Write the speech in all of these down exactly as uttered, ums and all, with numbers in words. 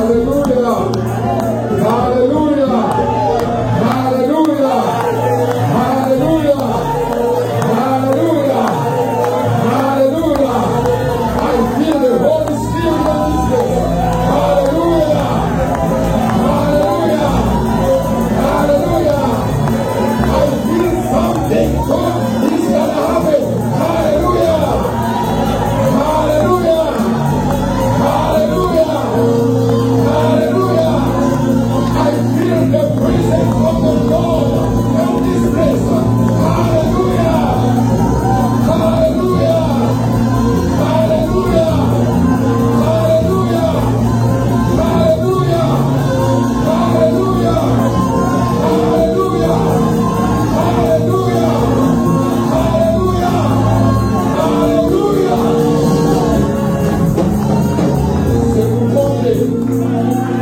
Aleluya! Aleluya! Aleluya! Aleluya! Aleluya! Aleluya! I feel the Holy Spirit in this place. Aleluya! Aleluya! Aleluya! I feel something good is gonna happen. Aleluya! Aleluya! Aleluya! Aleluya! I feel the presence of the Lord in this place. Aleluya! Aleluya! Aleluya! Se pou Bondye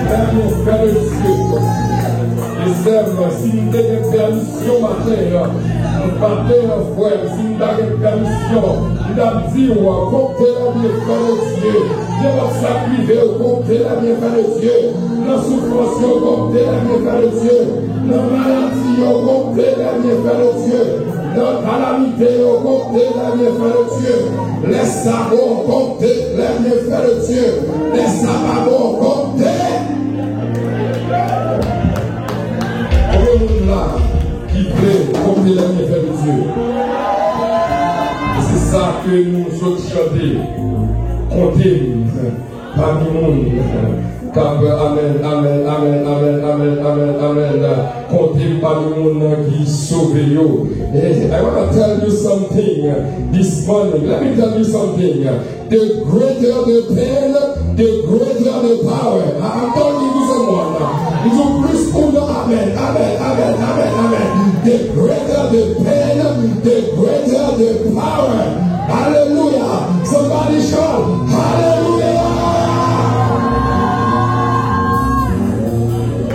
fè nou fè mesye. Mesye, si m te gen pèmisyon maten an, maten an, frè m, si m ta gen pèmisyon, m t ap di w, konte lè byenfè de Dye. Nenpòt sa k rive w, konte lè byenfè de Dye. Nan soufrans yo, konte lè byenfè de Dye. Nan maladi yo, konte lè byenfè de Dye. Nan kalamite yo, konte lè byenfè de Dye. Lè sa bon, konte lè byenfè de Dye. Lè sa pa bon, konte. Konbyen moun la ki vle konte lè byenfè de Dye? E se sa ke nou sot chante. Konte m pami moun k ap, amèn, amèn, amèn, konte m pami moun ki sove yo. Eh, I wanna tell you something this morning. Let me tell you something. The greater the pain, the greater the power. I- I'm talking to someone. M di w plis ou nan amèn, amèn, amèn, amèn, amèn. The greater the pain, the greater the power. Aleluya. Somebody shout, Aleluya.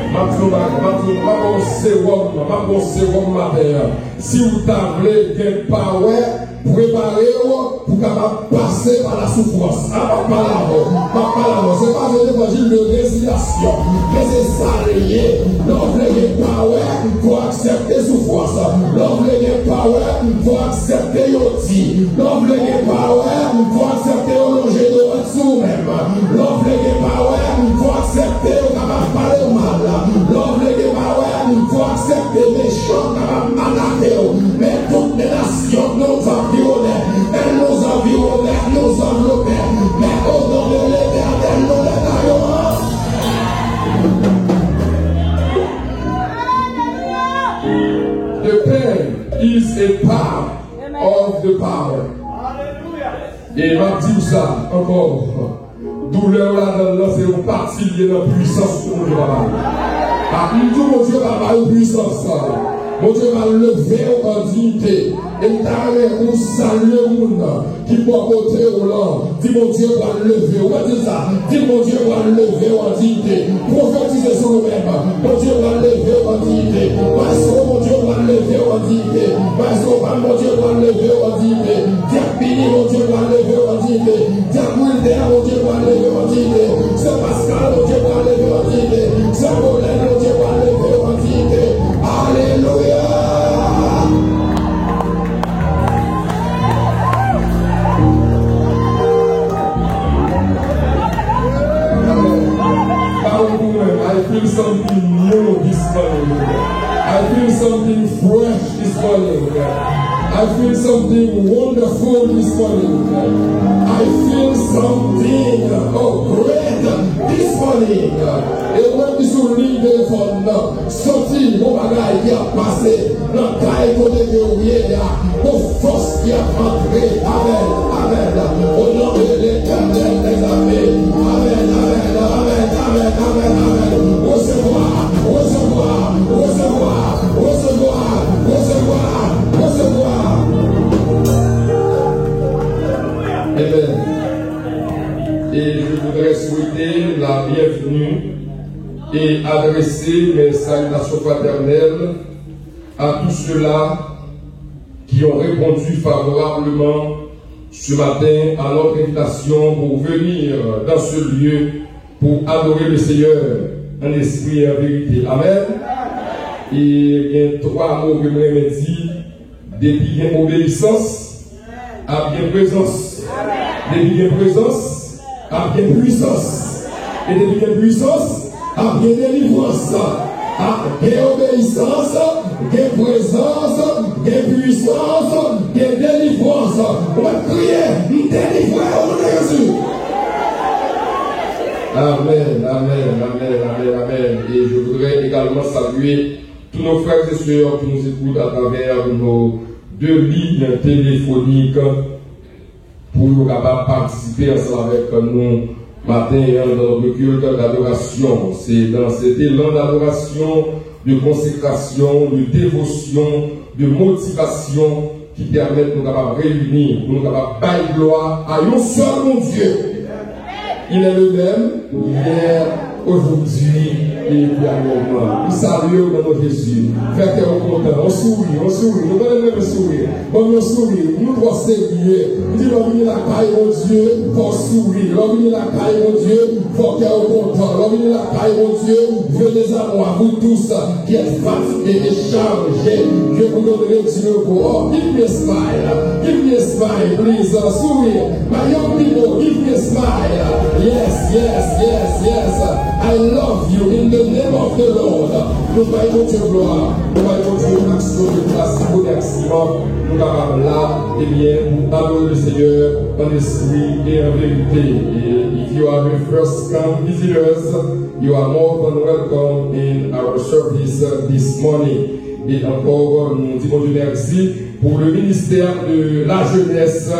M ap di w bagay, m ap di w, m ap ba w sewòm, m ap ba w sewòm maten an. Si w ta vle gen pawè, prepare w pou w kapab pase pa la soufrans. A, m ap pale avè w, m ap pale avè w. Se pa yon levanjil de rezilyasyon, men se sa l ye. Lè w vle gen pawè, fò w aksepte soufrans. Lè w vle gen pawè, fò w aksepte yo di. Lè w vle gen pawè, fò w aksepte yo lonje dwèt sou ou menm. Lè w vle gen pawè, fò w aksepte yo kapab pale w mal. Lè w vle gen pawè, fò w aksepte mechan kapab atake w. Men tout menas Sion nous environnait, elle nous environnait, elle nous enveloppait. Mais au nom de l'Éternel, nous les gagnons. The pain is a part of the power. E m ap di w sa ankò. Doulè w ladan l lan, se yon pati l ye nan pwisans Bondye pa ba w. A, m di w, Bondye pa ba w pwisans sa. Bondye va leve w an diyite. E m ta renmen pou w salye moun ki bò kote w lan. Di, Bondye pral leve w. Ou mèt di sa. Di, Bondye pral leve w an diyite. Pwofetize sou ou menm. Bondye pral leve w an diyite. Maestro, Bondye pral leve w an diyite. Maestro Pam, Bondye pral leve w an diyite. Dyak Bini, Bondye pral leve w an diyite. Dyak Wilder, Bondye pral leve w an diyite. Sè Pascal, Bondye pral leve w an diyite. Sè Colette, Bondye pral leve w an diyite. Alelouya! Pawòl pou mwen, I feel something new this morning. I feel something fresh this morning. I feel something wonderful this morning. I feel something, oh, great this morning. E mwen ki sou liy telefòn nan, santi yon bagay ki ap pase nan kay kote ke w ye a. Yon fòs ki ap antre. Amèn, amèn. O non de Letènèl dèzame. Amèn, amèn, amèn, amèn, amèn, amèn. Resevwa, resevwa, resevwa, resevwa, resevwa, resevwa. Amen. Et je voudrais souhaiter la bienvenue et adresser mes salutations fraternelles à tous ceux-là qui ont répondu favorablement ce matin à notre invitation pour venir dans ce lieu Pour adorer le Seigneur en esprit et en vérité. Amen. E gen twa mo ke m renmen di. Depi gen obeyisans, ap gen prezans. Depi gen prezans, ap gen pwisans. E depi gen pwisans, ap gen delivrans. Ap gen obeyisans, gen prezans, gen pwisans, gen delivrans. Ou mèt kriye, m delivre w nan non Jezi. Amen, amen, amen, amen, amen. Et je voudrais également saluer tous nos frères et sœurs qui nous écoutent à travers nos deux lignes téléphoniques pour nous capables de participer ensemble avec nous matin hein, dans notre culte d'adoration. C'est dans cet élan d'adoration, de consécration, de dévotion, de motivation qui permettent nous capables de réunir, pour nous capables de bailler gloire à un seul mon Dieu. Il est le même hier, aujourd'hui et éternellement. M salye w nan non Jezi. Fè kè w kontan. On souri, on souri. Nou konnen nou renmen souri. Ban m yon souri. Nou twò serye. M di lè w vini lakay Bondye, fò w souri. Lè w vini lakay Bondye, fò kè w kontan. Lè w vini lakay Bondye, venez à moi, vous tous qui êtes fatigués et chargés, je vous donnerai du repos. Oh, give me a smile. Give me a smile, please. Uh, sourire. My young people, give me a smile. Yes, yes, yes, yes. I love you in the name of the Lord. Nou bay Bondye glwa. Nou bay Bondye aksyon de gras pou remerciement. Nou kapab la, ebyen, pour adorer le Seigneur en esprit et en vérité. Et if you are a first come visitors, you are more than welcome in our service this morning. E ankò, nou di Bondye mèsi pour le ministère de la jeunesse,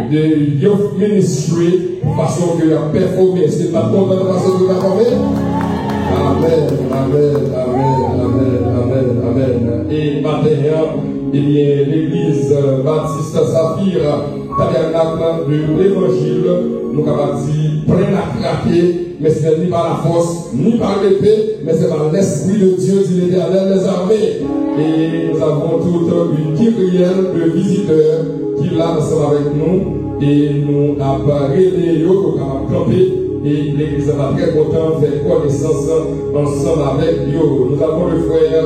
de Youth Ministry, fason ke y ap pèfòme. Se pa kontan nan fason ke y ap pèfòme? Amen, amen, amen, amen, amen, amen. E maten an, ebyen, legliz Batis Safir, Tabènak de Levanjil, nou kapab di plen akrake, men se ni pa lafòs, ni pa lepe, men se pa Lespri de Dye, di Letènèl dèzame. E nou avon tout yon kiryèl de vizitè ki la ansanm avèk nou, e nou ap rele yo, yo kapab kanpe, e legliz la trè kontan fè konesans ansanm avèk yo. Nou avon le frè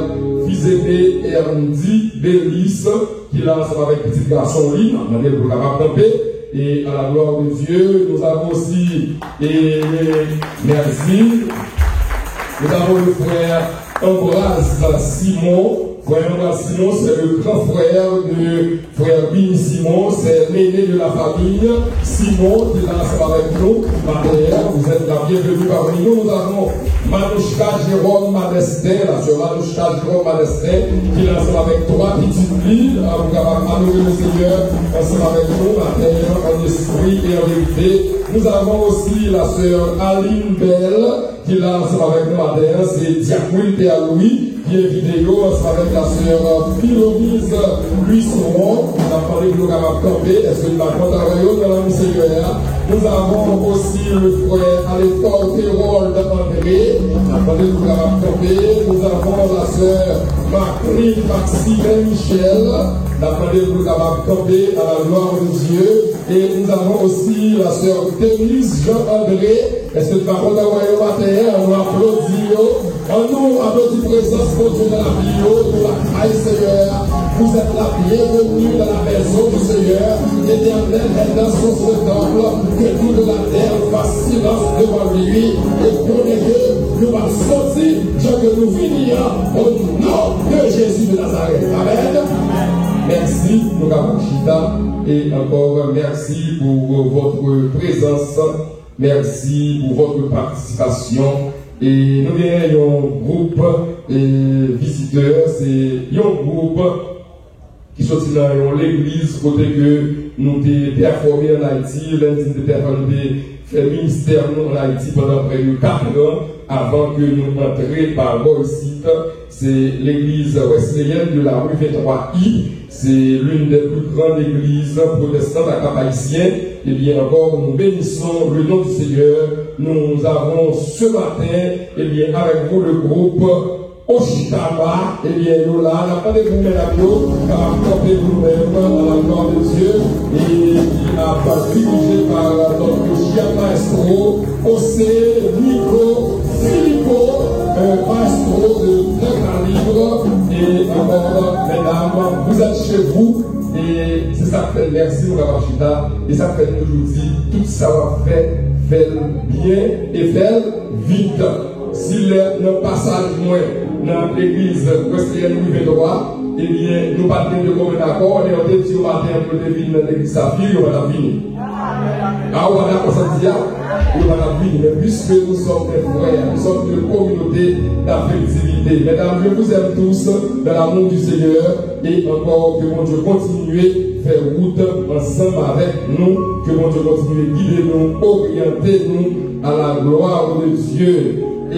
Fizeme Erdi Belis, ki la ansanm avèk pitit gason li, n ap mande l pou l kapab kanpe. Et à la gloire de Dieu, nous avons aussi, et merci, nous avons le frère Ambroise Simon. Frère Ambroise Simon, c'est le grand frère de frère Billy Simon, c'est l'aîné de la famille Simon qui est là ensemble avec nous. Matin, vous êtes la bienvenue parmi nous. Nous avons Manouchka Jérôme Madestin, la sœur Manouchka Jérôme Madestin, ki la ansanm avèk twa pitit li, euh, pou kapab adore le Seigneur ansanm avèk nou maten an, en esprit et en vérité. Nous avons aussi la sœur Aline Bell, ki la ansanm avèk nou maten an, se dyak Wilter Louis ki envite yo, ansanm avèk la sœur Philomise Louis Ron. N ap mande pou yo kapab kanpe. Èske nou pa kontan wè yo nan non Senyè a? Nous avons aussi le frère Alethor Terold André. N ap mande pou l kapab kanpe. Nous avons la sœur Macri Maximin Michel. N ap mande pou l kapab kanpe à la gloire de Dieu. Et nous avons aussi la sœur Denise Jean André. Èske nou pa kontan wè yo maten an? Nou aplodi yo. Annou aplodi prezans Bondye nan lavi yo, nou lakay Senyè a. Vous êtes la bienvenue dans la maison du Seigneur. L'Éternel est dans son saint temple. Que toute la terre fasse silence devant lui. E konnen ke nou va soti jan ke nou vini an, au nom de Jésus de Nazareth. Amen. Mèsi, nou kapab chita. E ankò, mèsi pour votre présence. Merci pour votre participation. E nou gen yon gwoup e, vizitè, se yon gwoup ki soti nan yon legliz kote ke nou te pèfòme ann Ayiti, lè n di n te pèfòme, nou te fè ministè nou ann Ayiti pandan prè de kat an avan ke nou antre pa bò isit. Se legliz Wesleyèn de la rue vingt-trois I. C'est l'une des plus grandes églises protestantes à Cap-Haïtien. Eh bien, encore, nous bénissons le nom du Seigneur. Nous avons ce matin, eh bien, avec vous le groupe Oshitama, ebyen, yo la, n ap mande pou medam yo kapab kanpe pou nou menm, à la gloire de Dieu, e ki ap dirije pa notre cher maestro, José Nico Filipo, un maestro de grand calibre, et encore, mesdames, vous êtes chez vous, e se sa k fè n mèsi nou kapab chita, e sa k fè n toujou di, tout sa w ap fè, fè l byen e fè l vit. Si lè nan pasaj mwen nan legliz Presbytè Louis venntwa, ebyen, nou pa t gen de komen akò, lè yo te di yo maten an pou yo te vin nan legliz Safir, yo pa t ap vini. A, ou pa dakò sa m di a? Yo pa t ap vini. Men puisque nous sommes des frères, nous sommes une communauté d'affectivité. Mesdames, je vous aime tous dans l'amour du Seigneur. Et encore, que Bondye kontinye fè wout ansanm avèk nou, ke Bondye kontinye gide nou, oryante nou à la gloire de Dieu. E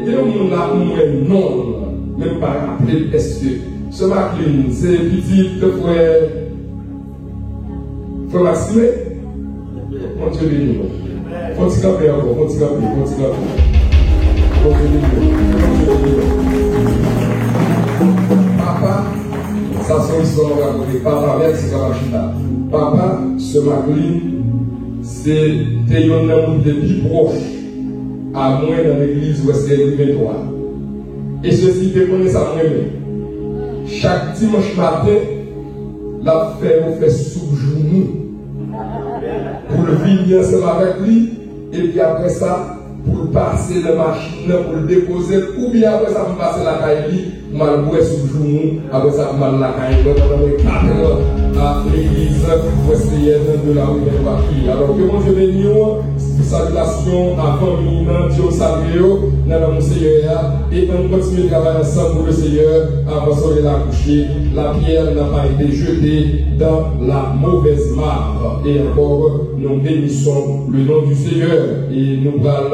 gen yon moun la, m wè non l, men m pa raple l. Èske Sè Macklin se pitit frè Frè Maxime, Bondye beni w. Fon ti kanpe ankò, fon ti kanpe, fon ti kanpe. Bondye beni w, Bondye beni w. Papa, sa se yon istwa mwen rakonte. Papa, mèsi, papa chita. Papa, Sè Macklin, se te youn nan moun ki te pi pwòch a mwen nan legliz Wesleyan Louis venntwa. E sesi te konnen sa mwen renmen. Chak dimanch maten, l ap fè yo fè soup joumou pou l vini ansanm avèk li, epi apre sa, pou l pase nan machin nan, pou l depoze l, oubyen apre sa, pou l pase lakay li, pou m al bwè soup joumou, apre sa, pou m al lakay mwen pandan mwen katran a legliz Wesleyan de la Rivière Joachim. Alò, ke Bondye beni w, salutasyon a fanmi nan, di yo m salye yo nan lanmou Senyè a, e ann kontinye travay ansanm pou le Senyè avan solèy la kouche. La pierre n'a pas été jetée dans la mauvaise mare. Et encore, nous bénissons le nom du Seigneur. E nou pral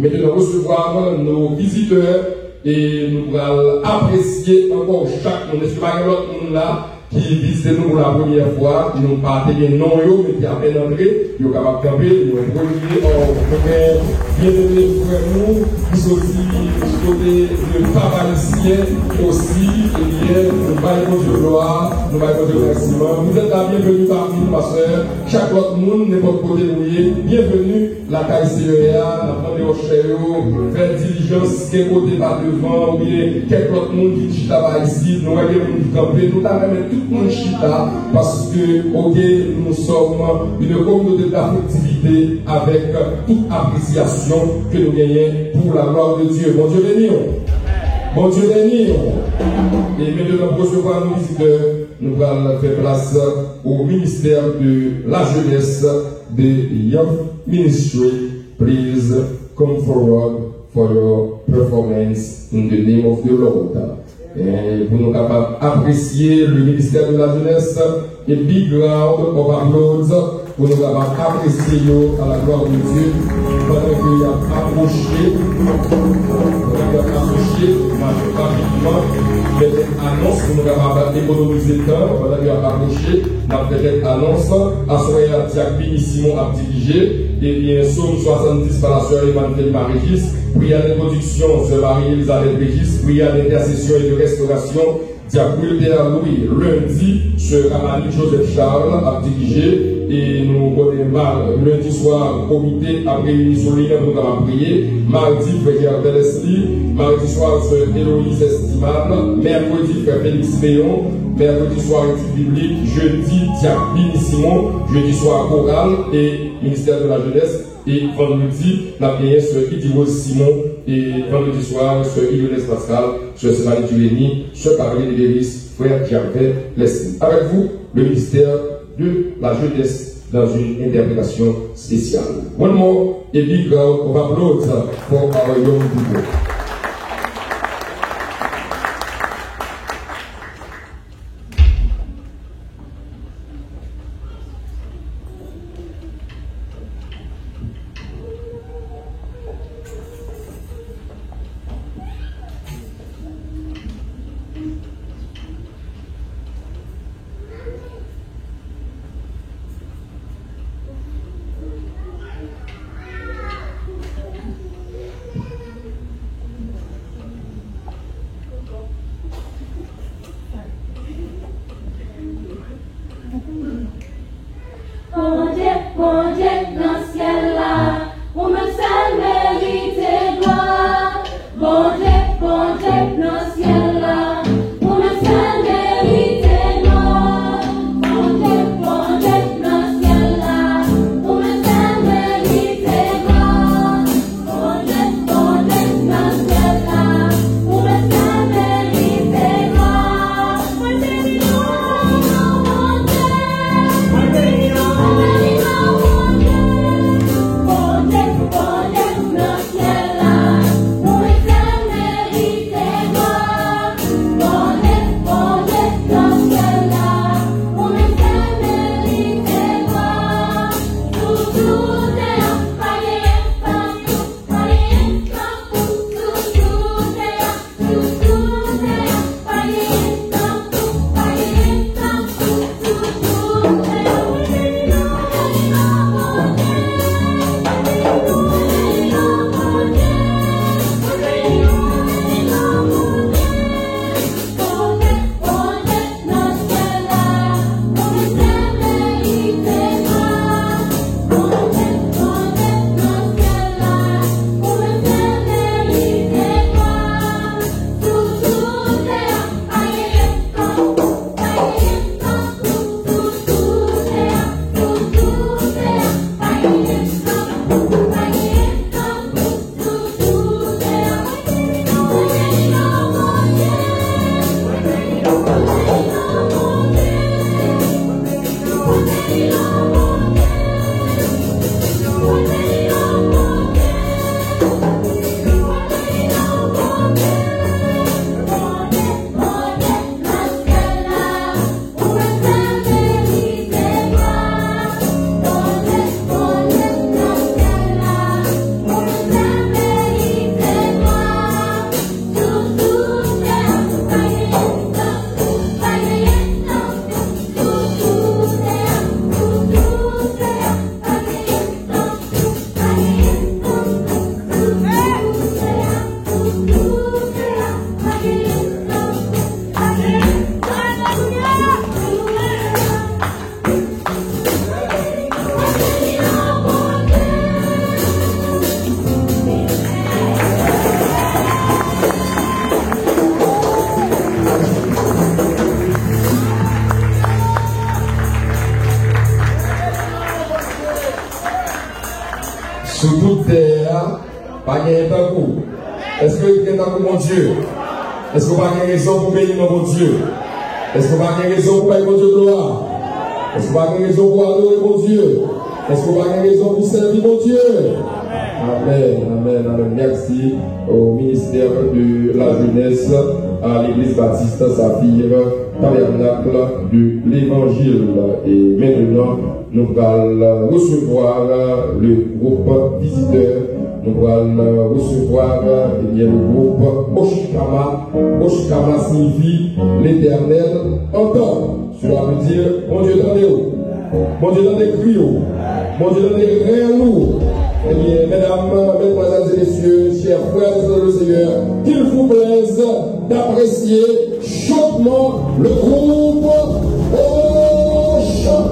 mentnan resevwa nou vizitè, e nou pral apresye ankò chak moun. Èske pa gen lòt moun la ki vizite nou pou la premyè fwa, nou pa te gen non yo, men ki apèn antre, yo kapab kanpe. Yon premye, o, nou gen byeneme frè nou, ki soti du côté de Cap-Haïtien osi, ebyen, nou bay Bondye glwa, nou bay Bondye remèsiman. Vous êtes la bienvenue parmi nous, ma sœur. Chak lòt moun, nenpòt kote nou ye, byenveni lakay Senyè a. N ap mande òchè yo fè dilijans, gen kote pa devan, oubyen kèk lòt moun ki chita pa isit. Nou wè gen moun ki kanpe, nou ta renmen tout moun chita, paske, oke, nous sommes une communauté d'affectivité avec toute appréciation que nous gagnons pour la gloire de Dieu. Bondye beni w. Bondye beni w. E mentnan, pou resevwa nou vizitè, nou pral fè plas au ministère de la jeunesse, the youth ministry. Please come forward for your performance in the name of the Lord. E pou nou kapab apresye le ministère de la jeunesse, a big round of applause, pou nou kapab apresye yo à la gloire de Dieu, pandan ke y ap apwoche, pandan ke y ap apwoche, n ap rapidman fè kèk anons pou nou kapab ekonomize tan, pandan ke y ap apwoche, n ap fè kèk anons. Aswè a, dyak Bini Simon ap dirije, ebyen, Sòm swasanndis pa la sè Emmanuel Marie Régis, priyè d'entwodiksyon, sè Marie Elizabeth Régis, priyè d'entèsesyon e de rèstorasyon, dyak Wilter Louis, lendi, sè Ramani Joseph Charles ap dirije, e nou konnen ma-, lendi swa, komite ap reyini sou liy nan pou kapab priye, madi, frè Gervais Leslie, madi swa, sè Eloise Estimable, mèkredi, frè Félix Léon, mèkredi swa, etid biblik, jedi, dyak Bini Simon, jedi swa, koral, e ministère de la jeunesse, e vandredi, n ap genyen sè Idirose Simon, e vandredi swa, sè Ilionès Pascal, sè Stéphanie Durémy, sè Caroline Léris, frè Gervais Leslie. Avec vous, le ministère de la jeunesse dans une interprétation spéciale. One more, a big round of applause for our young people. Merite glwa, Bondye, Bondye nan syèl la, ou menm sèl merite glwa. Bondye, Bondye nan syèl la, ou menm sèl merite glwa. Bondye, Bondye nan syèl la, ou menm sèl merite glwa. Mwen beni non, Bondye. Mwen beni non, Bondye. Bondye, Bondye nan syèl la, ou menm sèl merite glwa. Bondye, Bondye nan syèl la, ou menm sèl merite glwa. Sou tout tè a, pa genyen tankou, pa genyen tankou. Sou tout tè a, sou tout tè a, pa genyen tankou, pa genyen tankou. Sou tout tè a, pa genyen tankou. Èske w gen tankou Bondye? Èske w pa gen rezon pou beni non Bondye? Èske w pa gen rezon pou bay Bondye glwa? Èske w pa gen rezon pou adore Bondye? Èske w pa gen rezon pou sèvi Bondye? Amèn, amèn, amèn. Merci au ministère de la jeunesse, à l'église baptiste Saphir, Tabernacle de l'Évangile. Et maintenant, nou pral resevwa le groupe visiteur. Nou pral resevwa, ebyen, le groupe Oshkama. Oshkama siyifi Letènèl antann. Cela veut dire, Bondye tande w. Bondye tande kri w. Bondye tande rèl ou. Ebyen, medam, mesdmwazèl e mesye, chè frè e sè nan le Seigneur, qu'il vous plaise d'apprécier chaudement le groupe Oshkama.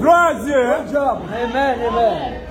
Glwa a Dye, hein? Amen, amen.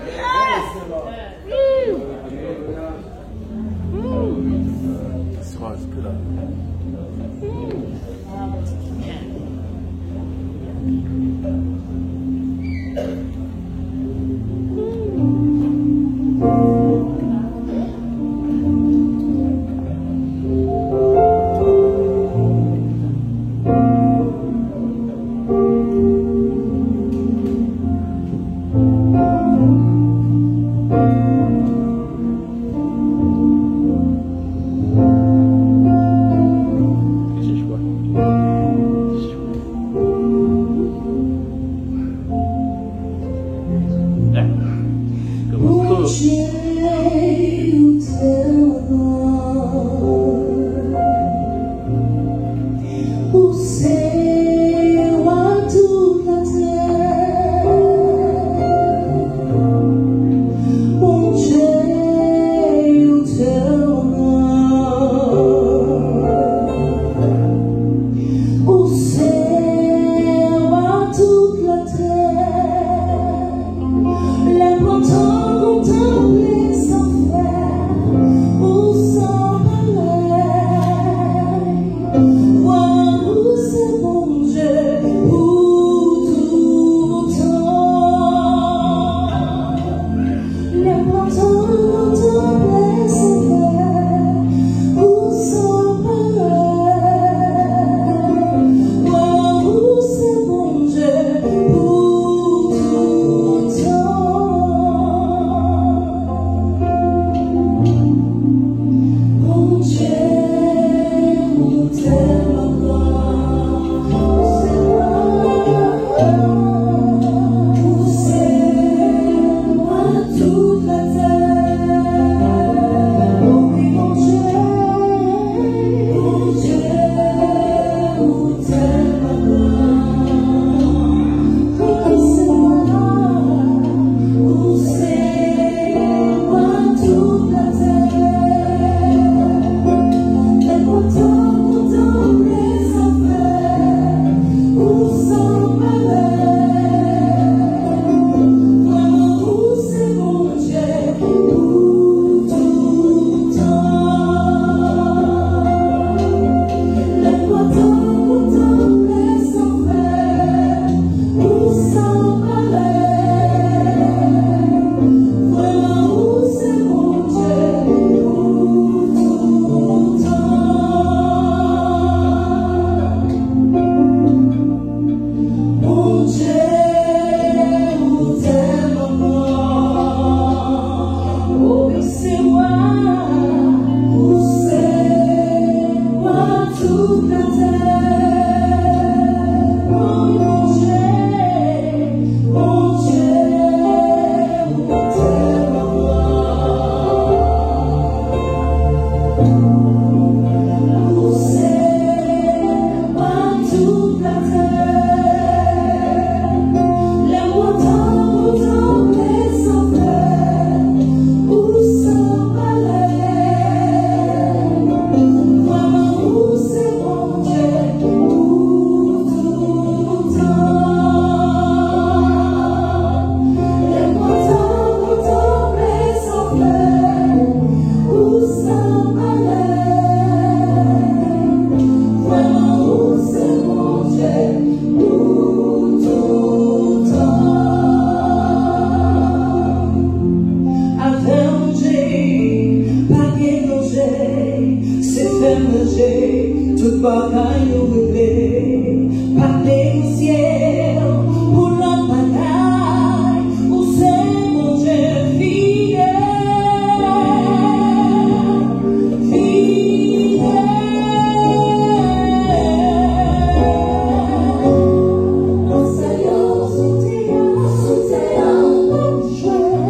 Tout bagay ou regle, pa negosye pou lòt bagay, ou se Bondye fidèl, fidèl. Nan sa yo sou tè a, sou tè a, Bondye.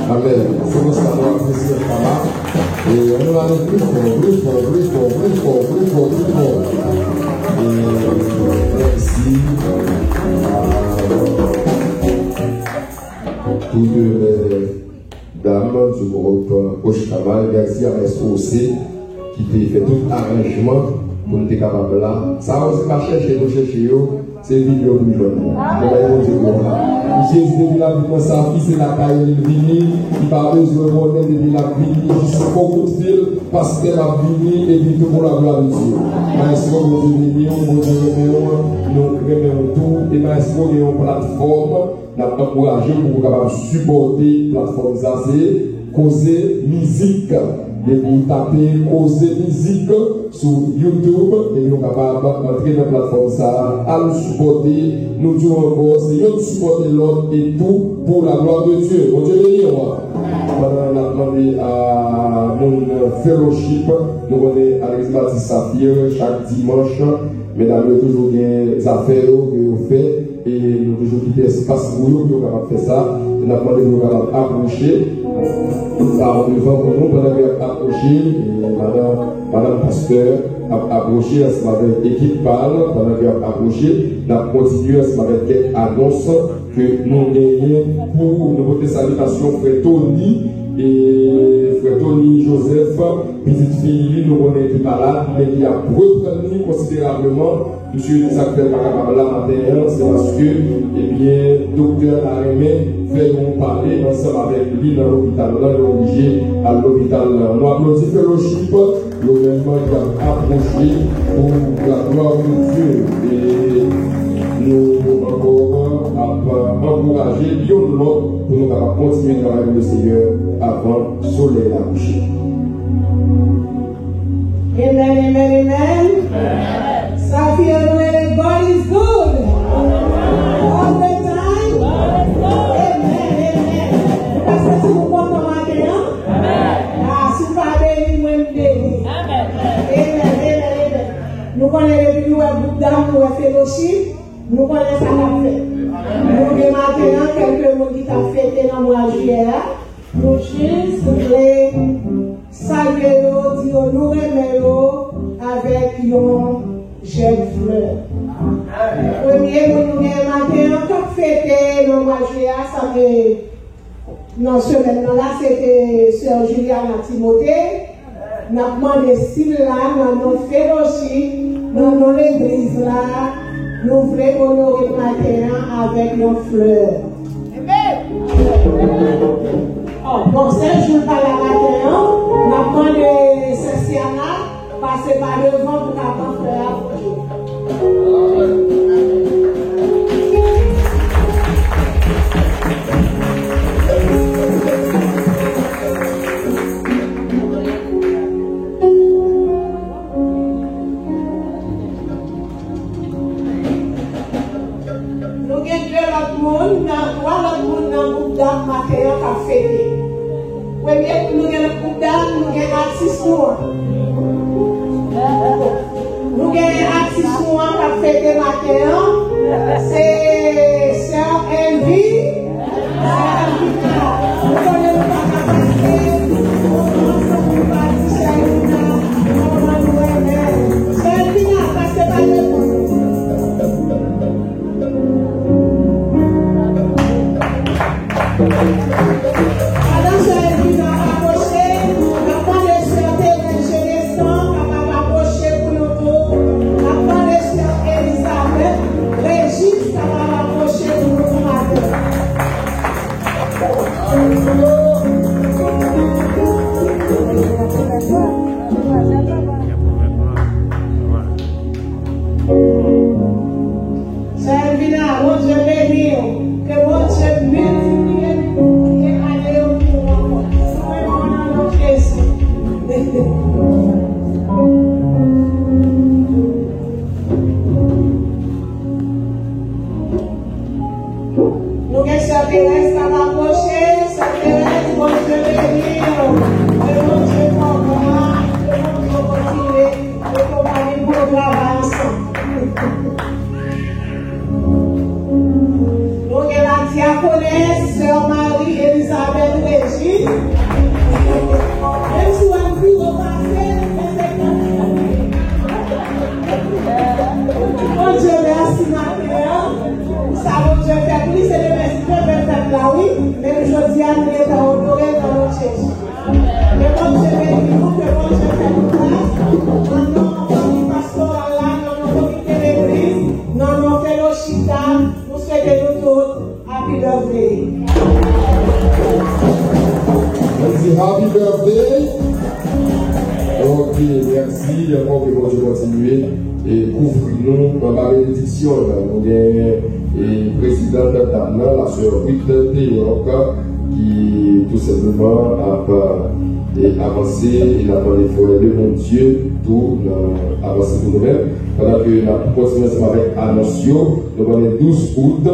Amèn. Se konsa nou apresye papa. E ann ale pli fò, pli fò, pli fò, pli fò, pli fò, pli fò, pli fò. E mèsi a tout lè dam du groupe Oshkama, mèsi a Mès Ose ki te fè tout aranjman pou n te kapab la. Sa yo se pa chèche nou chèche yo, se vin yo pou n jwenn yo. Nou bay Bondye glwa. Jezi depi l ap vin nan Safi, se lakay li l vini. Li pa bezwen konnen depi l ap vini, jis fè yon kout fil, pastè m ap vini, epi tout pou la glwa de Dye. Maestro, Bondye beni w, Bondye renmen w, nou renmen w tou. E Maestro gen yon platfòm. N ap ankouraje w pou w kapab sipòte platfòm sa, se Koze Mizik. Depi w tape Koze Mizik sou YouTube, epi w kapab antre nan platfòm sa, al sipòte. Nou di w ankò, se youn sipòte lòt e tou pou la glwa de Dye. Bondye beni w. Pandan n ap mande a moun fellowship, nou konnen a Legliz Batis Safir, chak dimanch, medam yo toujou gen zafè yo ke yo fè. E nou toujou kite espas pou yo, pou yo kapab fè sa. E n ap mande pou yo kapab apwoche. Sa devan pou nou, pandan ke y ap apwoche, e madan, madan pastè ap apwoche ansanm avèk ekip pa l, pandan ke y ap apwoche, n ap kontinye ansanm avèk kèk anons ke nou genyen pou nou pote salitasyon frè Tony, e frè Tony Joseph, pitit fi li, nou konnen ki malad, men ki ap reprann li konsiderableman. Misye di sa k fè l pa kapab la maten an, se paske, ebyen, doktè ta renmen fè yon pale ansanm avèk li nan lopital lan, li oblije al lopital lan. Nou aplodi fellowship, yo menm ki ap apwoche pou la gloire de Dieu. E ap ankouraje youn lòt pou nou kapab kontinye travay pou Leseyè avan solèy la kouche. Amen, amen, amen. Sa fè nou rele God is good. All the time. Amen, amen. Paske si nou kontan maten an, ah, si w pa beni, mwen m beni. Amen, amen, amen. Nou konnen depi nou wè gwoup dam, nou wè felochip, nou konnen sa k ap fèt. Nou gen maten an kèlke moun ki t ap fete nan mwa jiyè a. Nou jis vle salye yo, di yo nou renmen yo avèk yon jèn flè. Premye moun nou gen maten an k ap fete nan mwa jiyè a, sa te nan semèn nan la, se te sè Juliana Timothé. N ap mande si l la, nan non felochip, nan non legliz la, nou vle onore l maten an avèk yon flè. Bon, sè Jules pa la maten an, n ap mande sè Siana pase pa devan pou ka ban flè a pou Jules. Nou gen de lòt moun nan, twa lòt moun nan gwoup dam maten an k ap fete. Premye pou nou gen nan gwoup dam, nou gen atis nou an. Nou gen atis nou an k ap fete maten an. Se sè Elvi. Sè Elvina. Nou konnen nou pa ka pase. Nou ansanm nou pa di sè Elvina. Kòman nou renmen. Sè Elvina, pase pa devan. Pandan sè Elvina ap apwoche, n ap mande sè Thérèse Genestan kapab apwoche pou nou tou. N ap mande sè Elizabeth Régis kapab apwoche pou nou tou maten. Sè Elvina, Bondye beni w. Ke Bondye miltipliye, miltipliye ane yo pou ou ankò. Nou renmen w nan non Jezi. Nou gen sè Terèz k ap apwoche. Sè Terèz, Bondye beni w. Ke Bondye fè w glwa. Ke Bondye kontinye. Yo konpani pou nou travay ansanm. Nou gen la dyakonès, sè Marie Elizabeth Régis. Menm si w wè m pi wo pase, men se Bondye mèsi maten an. Sa Bondye fè pou li, se demen si Bondye fèt la, wi. Men jodi a, nou gentan onore nan non Jezi. Ke Bondye beni nou, ke Bondye fè nou gras. Nan non fanmi pastoral la, nan non komite legliz, nan non felochip la, nou swete nou tout happy birthday. Nou di happy birthday. Ok, mèsi ankò, ke Bondye kontinye e kouvri nou anba benediksyon l. Nou gen e prezidan dam nan, la sè Ruth Théoc, ki tou senpleman ap e avanse, e n ap mande frè Lemondye tou nan avanse pou nou menm. Pandan ke n ap kontinye ansanm avèk anons yo, nou konnen douz out,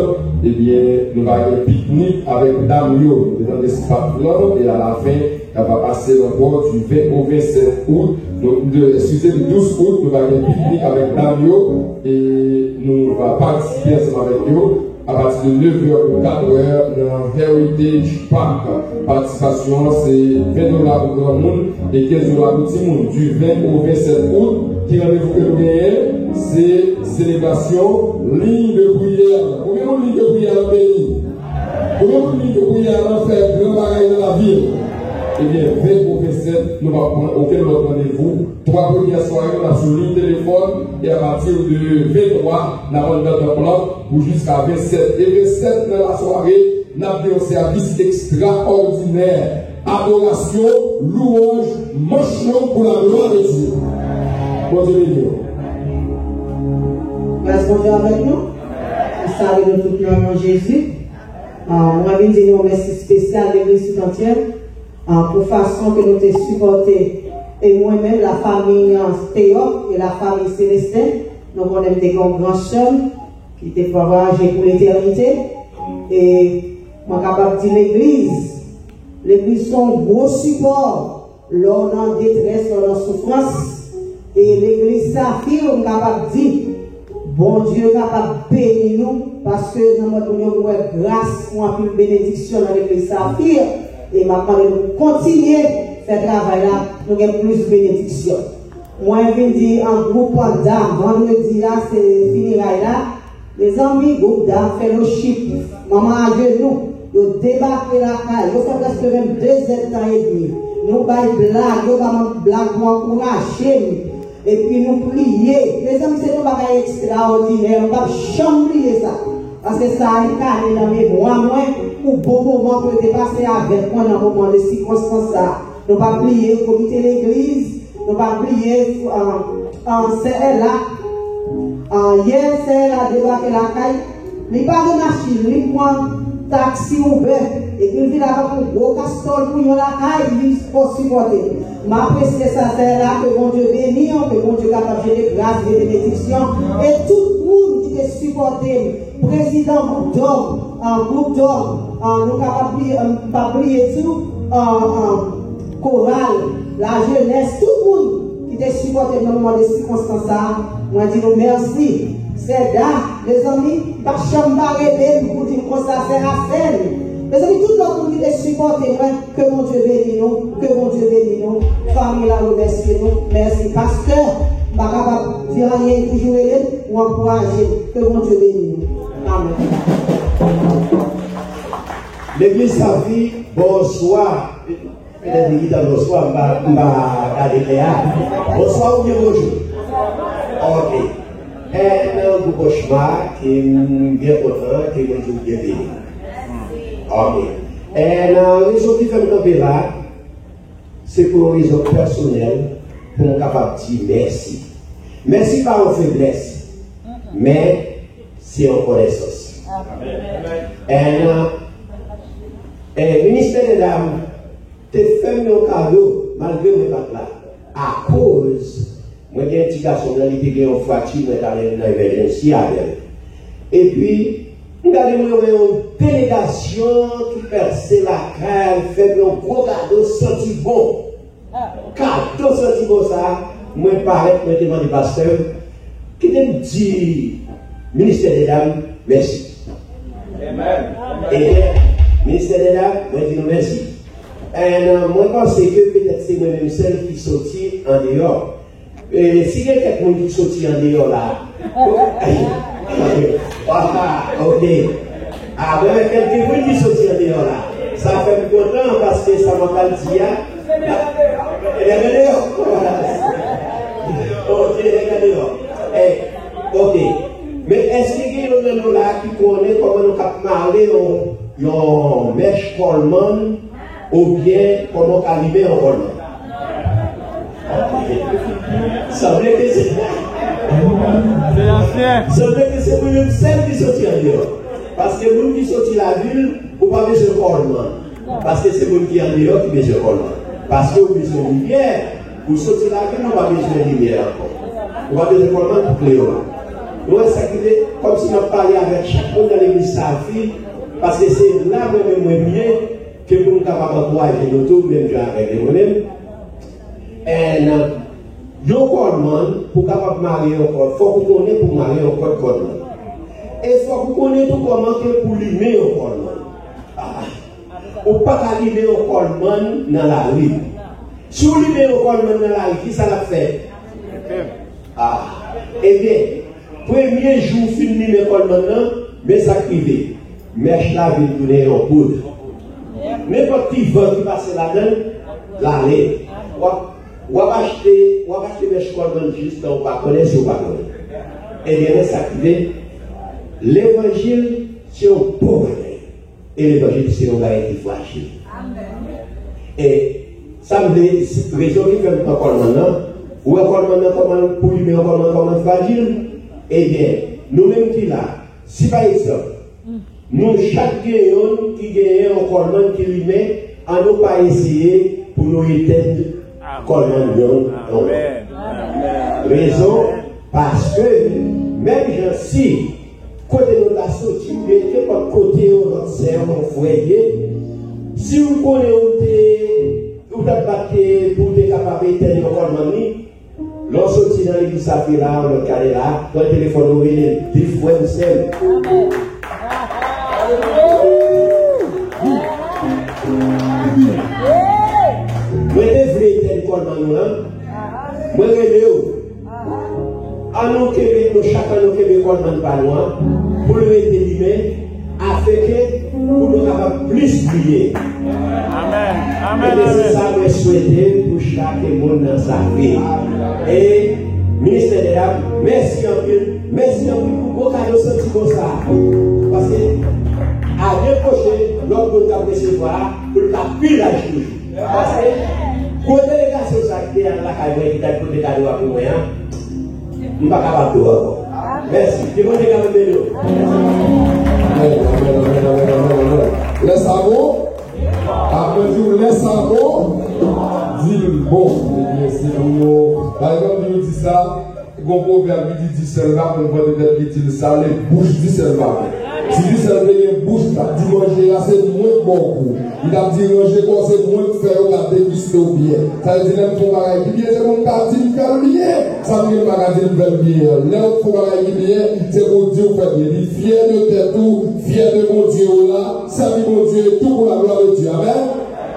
ebyen, nou va gen piknik avèk dam yo. Nou te tande staff lan, e alafen, y ap pase ankò di ven o vennsèt out. Donk, de, eskize m, douz out, nou va gen piknik avèk dam yo, e nou va patisipe ansanm avèk yo apati de nevè pou katrè nan Heritage Park. Patisipasyon an se ven dola pou granmoun e kenz dola pou timoun. Di ven o vennsèt out, ki randevou ke nou genyen? Se selebrasyon liy de priyè. Konbyen moun liy de priyè an beni? Konbyen moun liy de priyè an fè gran bagay nan lavi l? Ebyen, ven o vennsèt, nou p ap pran okenn lòt randevou. Twa premyè sware yo, n ap sou liy telefòn, e apati de venntwa, n ap anndan tanp lan pou jiska vennsèt. E vennsèt nan lasware, n ap gen yon sèvis ekstraòdinè. Adorasyon, louwanj, manch yo pou laglwa de Dye. Bondye beni w. Gras Bondye avèk nou. Salye nou tout nan non Jezi. Ah, mwen vin di nou yon mèsi espesyal, legliz tout antye, ah, pou fason ke nou te sipòte. E mwen menm, lafanmi, ah, Teyòk e lafanmi Selesten, nou konnen m te gen yon gran sè m ki te vwayaje pou letènite. E mwen kapab di legliz, legliz se yon gwo sipò lè w nan detrès, lè w nan soufrans. E legliz Safir, m kapab di, Bondye kapab beni nou, paske nan mond moun yo, nou wè gras, nou anpil benediksyon nan legliz Safir. E m ap mande nou kontinye fè travay la, nou gen plis benediksyon. Mwen vin di an gwoup dam, vandredi a, se fineray la. Mezanmi, gwoup dam fellowship, manman ajenou, yo debake lakay, yo fè prèske menm de zèdtan edmi. Nou bay blag, yo ba mwen blag pou ankouraje m. Epi nou priye. Mezanmi, se yon bagay ekstraòdinè, m p ap janm bliye sa. Paske sa enkane nan memwa mwen pou bon moman ke yo te pase avèk mwen nan moman de sikonstans sa. Nou p ap bliye komite legliz, nou p ap bliye, ah, ah, sè Ella. Ah, yè, sè Ella debake lakay. Li pa gen machin, li pran taksi Uber. Epi l vin avèk yon gwo kastòl pou yon lakay, li vin pou sipòte. M apresye sa, sè Ella, ke Bondye beni w, ke Bondye kapab jete gras, jete benediksyon. E tout moun ki te sipòte m, prezidan gwoup dòm, ah, gwoup dòm, ah, nou kapab bliye, ah, m p ap bliye tou, ah, ah, koral, lajenès, tout moun ki te sipòte m nan moman de sikonstans sa a, mwen di nou mèsi. Sè Da, mezanmi, pa janm pa rele m pou di m konsa, sè Asèl. Mezanmi, tout lòt moun ki te sipòte mwen, ke Bondye beni nou, ke Bondye beni nou. Fanmi la remèsye nou, mèsi. Pastè, m pa kapab di anyen, toujou rele m, ou ankouraje m. Ke Bondye beni nou. Amèn. Legliz Safi, bonswa. Petèt li gentan bonswa, m pa, m pa gade lè a. Bonswa oubyen bonjou? Ok. E, nan gwoup Ochma, ke m byen kontan, ke Bondye byen beni. Ok. E, nan rezon ki fè m kanpe la, se pou yon rezon pèsonèl, pou m kapab di mèsi. Mèsi pa yon feblès, men se yon konesans. E, nan, e, ministè de dam, te fè m yon kado, malgre mwen pa t la. Akoz mwen gen ti gason m nan, li te gen yon fwati, mwen t ale nan emergency avè l. Epi, m gade, mwen wè yon delegasyon ki pase lakay al fè m yon gwo kado santi bon. Kado santi bon sa a, mwen parèt, mwen te mande pastè, kite m di ministè de dam mèsi. Ebyen, ministè de dam, mwen di nou mèsi. And, uh, mwen panse ke petèt se mwen menm sèl ki soti andeyò. E si gen kèk moun ki soti andeyò la, ah, ok. Ah, mwen wè kèlke moun ki soti andeyò la. Sa fè m kontan paske sa m ap al di a, e nèg andeyò. Ok, nèg andeyò. Eh, ok. Men èske gen youn nan nou la ki konnen kòman nou k ap mare yon, yon mèch kòlmann oubyen kòman w ka limen yon kòlmann? Sanble ke se, sanble ke se mwen menm sèl ki soti andeyò. Paske moun ki soti lavil, ou pa bezwen kòlmann. Paske se moun ki andeyò ki bezwen kòlmann. Paske ou bezwen limyè. Ou soti lavil, ou pa bezwen limyè ankò. Ou pa bezwen kòlmann pou klere w. Nou wè sa ki rive, kòmsi m ap pale avèk chak moun nan legliz Safi, paske se la mwen menm mwen ye, ke pou m kapab ankouraje nou tou, menm jan avèk mwen menm. And, uh, yon kòlmann, pou kapab mare yon kòd, fòk ou konnen pou mare yon kòd kòlmann. E fòk ou konnen tou kòman ke pou limen yon kòlmann. Ah, ou pa ka limen yon kòlmann nan lari. Si w limen yon kòlmann nan lari, kisa l ap fè? Ah, ebyen, premye jou w fin limen kòlmann nan, men sa k rive. Mèch la vin tounen yon poud. Nenpòt ti van ki pase ladan l, l ale. W ap, w ap achte, w ap achte mèch kòlmann jistan ou pa konnen si ou pa konnen. Ebyen, men sa k rive. Levanjil se yon bon bagay. E levanjil se yon bagay ki frajil. E sa m vle, rezon ki fè m pran kòlmann nan, ou wè kòlmann nan kòman, pou limen yon kòlmann kòman frajil? Ebyen, nou menm ki la, Si pa egzanp, nou chak gen yonn ki genyen yon kòlmann ki limen, ann nou pa eseye pou nou etenn kòlmann yonn. Rezon, paske menm jan si kote nou ta soti, nenpòt kote yon lòt sè, yon frè ye, si w konnen ou te, ou t ap bat pou w te kapab etenn yon kòlmann li, lè w soti nan legliz sa fè la, yon lòt kade la, pran telefòn ou rele l, di frè m, sè m. Mwen te vle etenn kòlmann nou lan, mwen rele w. Ann nou kenbe, nou chak ann nou kenbe kòlmann pa nou an, pou l rete limen, afenke pou nou kapab plis briye. Amèn. Amèn. Ebyen, se sa mwen swete pou chak moun nan sa fè. E ministè dè dam, mèsi anpil. Mèsi anpil pou gwo kado santi bon sa. Paske ane pwochen, lòt moun k ap resevwa a, pou l ka pi laj toujou. Paske gwo delegasyon sa ki te al lakay mwen ki t al pote kado a pou mwen an, m pa kapab di w ankò. Mèsi. Ke Bondye ka beni nou. Amèn, amèn, amèn, amèn, amèn, amèn. Lè sa bon? Apre di w, lè sa bon, di l bon. Ebyen, se pou nou. Pa egzanp, nou di sa, gon pwovèb ki di, disèl pa konn vante tèt li, di l sale bouch disèl pa konn. Si disèl te gen bouch, li t ap di manje a se mwen k ba w gou. Li t ap di ranje kò w, se mwen k fè yo ka degiste w byen. Sa vle di lè m fè yon bagay ki byen, se pou m ka di m fè l byen. Sa vle di m pa ka di m fè l byen an. Lè w fè yon bagay ki byen, se pou w di w fè l byen. Li fyè de tèt ou, fyè de Bondye w la, sèvi Bondye tou pou la glwa de Dye. Amèn.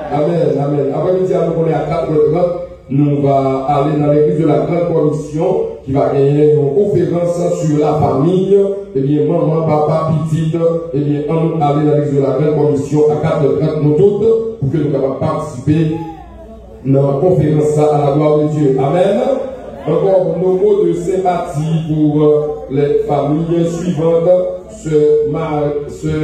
Amèn, amèn. Aprèmidi a, nou konnen a kat è trant, nou va ale nan legliz de la Grande Commission, ki va genyen yon konferans sur la famille. Ebyen, manman, papa, pitit, ebyen, ann nou ale nan legliz de la Grande Commission a kat è trant, nou tout, pou ke nou kapab patisipe nan konferans sa a la glwa de Dye. Amèn. Encore, nos mots de sympathie pour, euh, les familles suivantes, sè Ma-, sè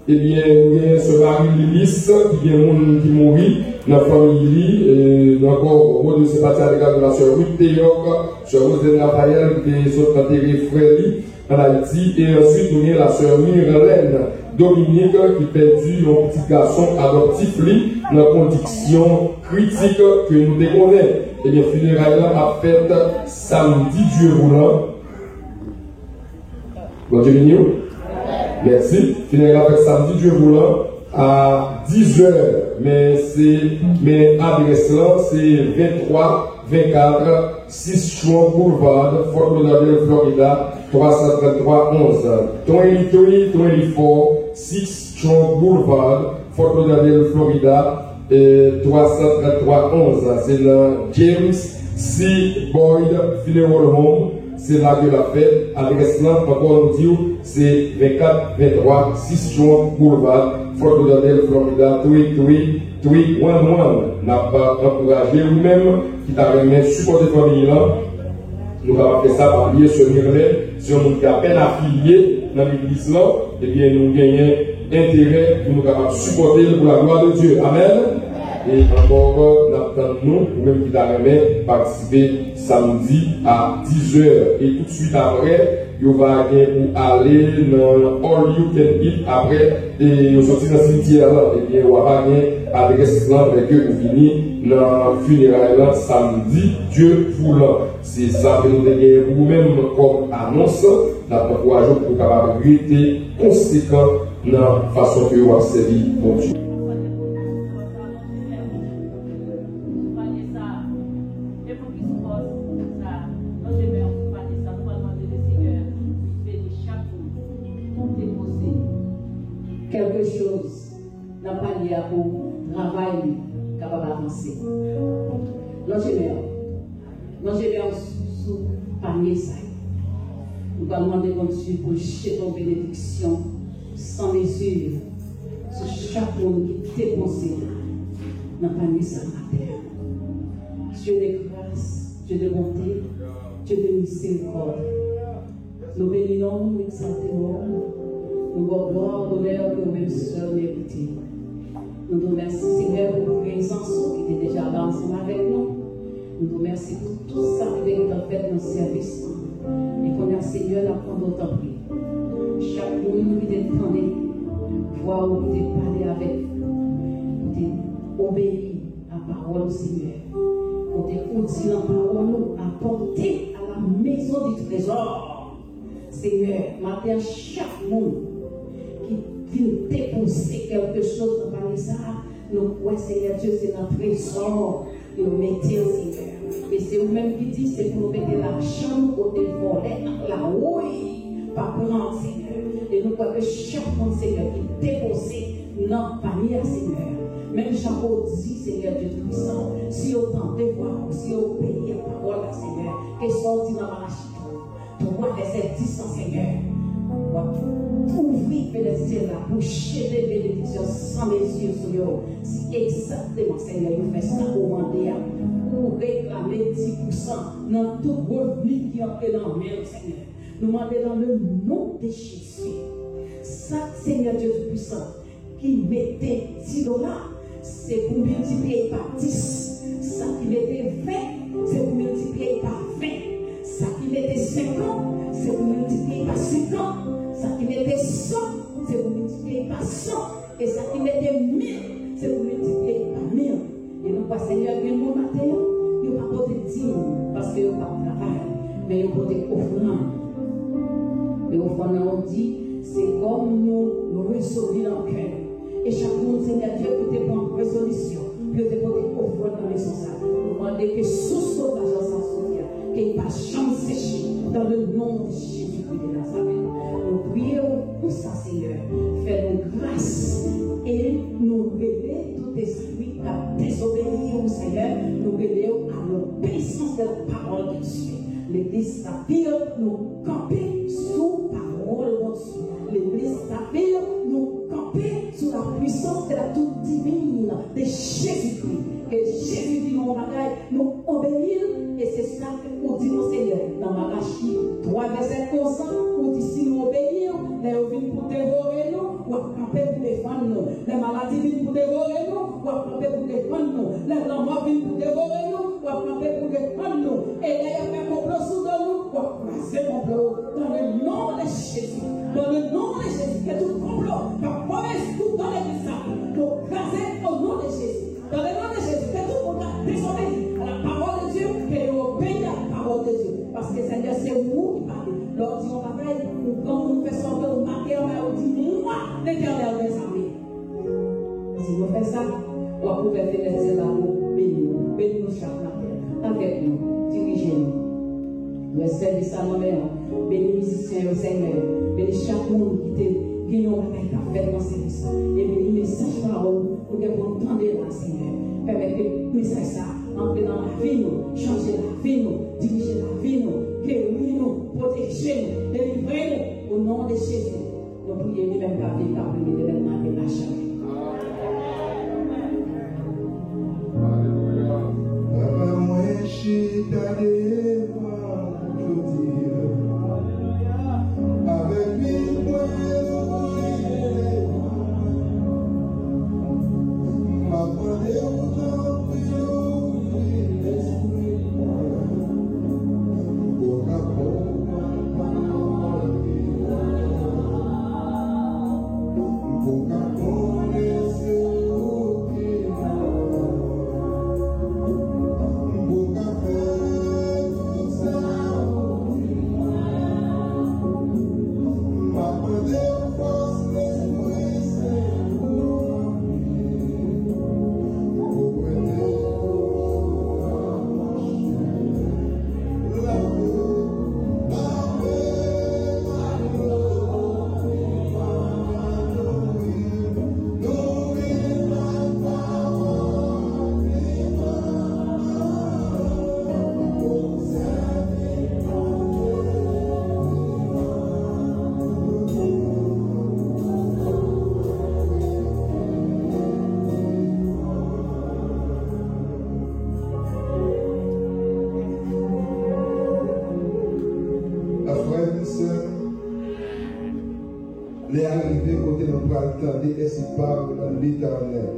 Ebyen, nou genyen sè Marie Lilice, ki gen moun ki mouri nan fanmi li. E, nou ankò, mot de sympathie à l'égard de la sœur Ruth Théoc, sè Roselyn Raphaël, ki te sot antere frè li ann Ayiti. E answit, nou gen la sè Mirlène Dominique, ki pèdi yon pitit gason adoptif li nan kondisyon kritik ke nou te konnen. Ebyen, fineray la ap fèt samdi, Dye voulan. Bondye beni w. Mèsi. Fineray la fèt samdi, Dye voulan, a dizè. Men se, men adrès lan, se venntwa vennkat Sis Strunk Boulevard, Fort Lauderdale, Florida, twa san tranntwa onz. Twenty-three twenty-four Sis Strunk Boulevard, Fort Lauderdale, Florida, e, twa san tranntwa onz, se nan James C. Boyd Funeral Home, se la ke l ap fèt. Adrès lan, ankò nou di w, se vennkat venntwa Sis Strunk Boulevard, Fort Lauderdale, Florida, three three three one one. N ap ankouraje ou menm ki ta renmen sipòte fanmi lan. Nou kapab fè sa pa bliye sè Mirlène, se yon moun ki apèn afilye nan legliz lan, ebyen, nou genyen enterè pou nou kapab sipòte l pou la glwa de Dye. Amèn. E ankò, n ap tann nou, ou menm ki ta renmen patisipe samdi a dizè. E toutswit apre, yo va gen pou ale nan All You Can Eat apre, e yo soti nan simityè lan. Ebyen, w ap gen adrès lan lè ke ou vini nan fineray lan samdi, Dye voulan. Se sa ke nou te genyen pou ou menm kòm anons. N ap ankouraje w pou w kapab rete konsekan nan fason ke w ap sèvi Bondye. Kèlke choz. Nan palye a pou travay li kapab avanse. Lonje men w. Lonje men w sou panye sa yo. Nou pral mande Bondye pou l jete yon benediksyon san mezi sou chak moun ki depoze nan panye sa maten. Dieu de grâce, Dieu de bonté, Dieu de miséricorde. Nou beni non w, nou egzalte non w, nou ba w glwa, lonè ke ou menm sèl merite. Nou di w mèsi, Senyè, pou prezans ou ki te deja la ansanm avèk nou. Nou di w mèsi pou tout sa ki te gentan fèt nan sèvis lan. E kounye a, Senyè, n ap mande w, tanpri, chak Ki te tande vwa w, ki te pale avèk, ki te obeyi a pawòl ou, Senyè. Kote ou di nan pawòl ou, apportez à la maison du trésor. Senyè, maten an, chak moun ki vin depoze kèlke choz nan panye sa a, nou kwè, Senyè Dye, se nan trezò yo mete l, Senyè. E se ou menm ki di, se pou nou mete lajan nou kote vòlè ak lawouy pa pran, Senyè. E nou kwè ke chak moun, Senyè, ki depoze nan panye a, Senyè, menm jan ke w di, Senyè Dye Toupisan, si yo tande vwa w, si yo obeyi a pawòl la, Senyè, ke sa w di nan Malachi twa, vèsè dis lan, Senyè, w ap ouvri fenèt syèl la pou jete benediksyon san mezi sou yo. Se egzakteman, Senyè, yo fè sa ou mande a. Ou reklame dis pousan nan tout revni ki antre nan men w, Senyè. Nou mande nan le non de Jezi. Sa, Senyè Dye Toupisan, ki mete dis dola, se pou miltipliye pa dis. Sa ki mete ven, se pou miltipliye pa ven. Sa ki mete senkant, se pou miltipliye pa senkant. Sa ki mete san, se pou miltipliye pa san. E sa ki mete mil, se pou miltipliye pa mil. E nou kwè, Senyè, gen moun maten an, yo pa pote dim, paske yo p ap travay, men yo pote ofrann. E ofrann nan, ou di, se kòm nou rezoli nan kè nou. E chak moun, Senyè Dye, ki te pran rezolisyon pou yo te pote ofrann nan mezon sa, nou mande ke sous lajan sa soti a, ke li pa janm seche, dans le nom de Jésus-Christ de Nazareth. Nou priye w pou sa, Senyè. Fè nou gras e nou rele tout espri k ap dezobeyi w, Senyè. Nou rele w à l'obéissance de la parole de Dieu. Legliz Safir, nou kanpe sou pawòl Bondye. Legliz Safir, nou kanpe sou la puissance de la toute divine de Jésus-Christ. Ke Jezi di nou yon bagay, nou obeyi l, e se sa ke ou di nou, Senyè, nan Malachi twa vèsè onz lan, ou di si nou obeyi w, lè yo vin pou devore nou, w ap kanpe pou defann nou. Lè maladi vin pou devore nou, w ap kanpe pou defann nou. Lè lanmò vin pou devore nou, w ap kanpe pou defann nou. E lè y ap fè konplo sou do nou, w ap kraze konplo yo. Dans le nom de Jésus. Dans le nom de Jésus. Ke tout konplo k ap fòme sou do legliz sa, nou kraze au nom de Jésus. Dans le nom de Jésus, ke tout moun k ap dezobeyi à la parole de Dieu, ke yo obeyi à la parole de Dieu. Paske, Senyè, se ou ki pale. Lè w di yon bagay, ou pran moun, ou fè sa w vle, ou make anba, ou di, Moi, l'Éternel des armées. Si nou fè sa, w ap ouvè fenèt syèl la pou beni nou. Beni nou chak maten. Avèk nou, dirije nou. Lè sèvis la nan men w, beni mizisyen yo, Senyè. Beni chak moun ki te gen yon bagay k ap fèt nan sèvis la. E beni mesaj pawòl ou gen pou n tande la, Senyè. Pèmèt ke mesaj sa antre nan lavi nou, chanje lavi nou, dirije lavi nou, geri nou, pwoteje nou, delivre nou, au nom de Jésus. Nou priye li menm k ap viv, k ap règne etènèlman avèk nou. Papa, mwen chita devan w jodi a. Avèk pit mwen louvri devan mwen. M ap mande w tanpri ouvri lespri mwen. Pou w ka konprann pawòl ki la. Pou w ka konnen se ou ki la. Pou w ka fè tout sa ou di. M ap mande w fòs Lespri Sen pou w ranpli. Frè e sè, lè a rive kote nou pral tande ensi pawòl Letènèl.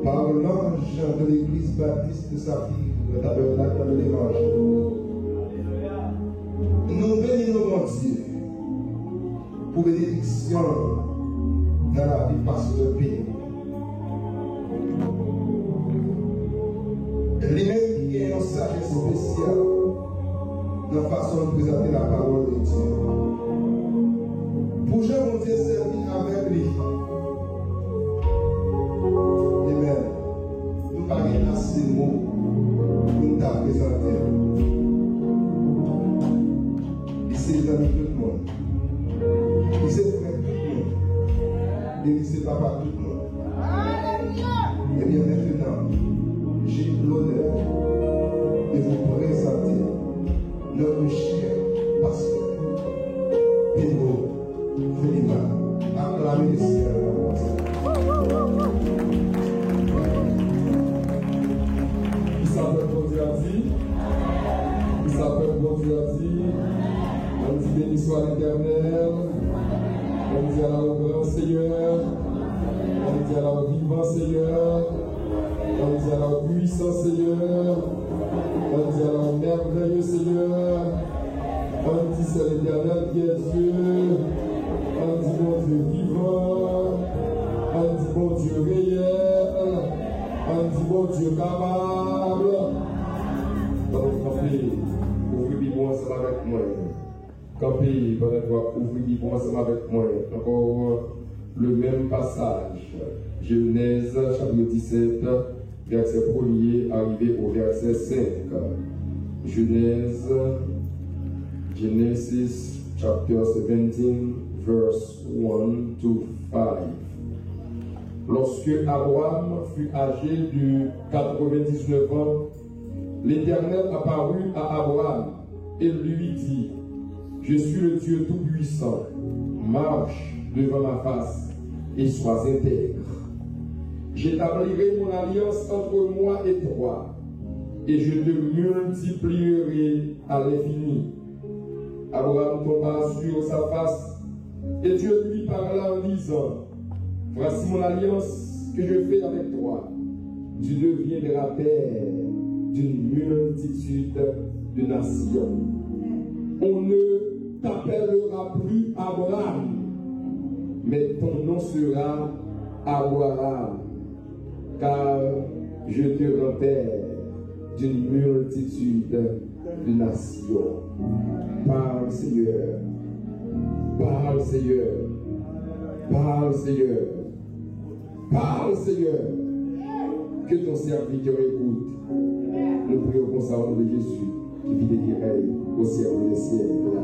Pawòl nan Jan de legliz batis de Safir, tabènak nan levanjil. Nou beni nou Bondye. Pou benediksyon nan lavi pastè Pedro. Li menm ki gen yon sajès espesyal nan fason l prezante lapawòl de Dye. Pou jan Bondye sèvi avèk li. Amen. Nou pa gen ase mo pou n ta prezante l. Li se zanmi tout moun. Li se frè tout moun. E li se papa tout moun. Ebyen, mentenan, j'ai l'honneur de vous présenter notre cher pasteur Pedro Felima. Aklame le Seigneur. Kisa pèp Bondye a di? Kisa pèp Bondye a di? Ann di, béni soit l'Éternel. Ann di, à la au grand Seigneur. Ann di, à la au vivant Seigneur. Ann di, à la au puissant Seigneur. Ann di, à la au merveilleux Seigneur. Ann di, c'est l'Éternel qui est Dieu. Ann di, Bondye vivan. Ann di, Bondye reyèl. Ann di, Bondye kapab. Donk, kanpe, ouvri Bib ou ansanm avèk mwen. Kanpe, pandan ke w ap ouvri Bib ou ansanm avèk mwen. Ankò, le menm pasaj. Jenèz, chapit disèt, vèsè premye a rive o vèsè senk. Jenèz, Genesis chapter seventeen, verse one to five. Lorsque Abraham fut âgé de quatre-vingt-dix-neuf ans, l'Éternel apparut à Abraham et lui dit, je suis le Dieu Tout-Puissant, marche devant ma face et sois intègre. J'établirai mon alliance entre moi et toi, et je te multiplierai à l'infini. Abraham tomba sur sa face, et Dieu lui parla en disant, voici mon alliance que je fais avec toi. Tu deviendras père d'une multitude de nations. On ne t'appellera plus Abraham, mais ton nom sera Abraham, car je te rends père d'une multitude de nations. Parle, Seigneur. Parle, Seigneur. Parle, Seigneur. Parle, Seigneur. Que ton serviteur écoute. Nous prions comme ça au nom de Jésus, qui vit et qui règne au siècle des siècles.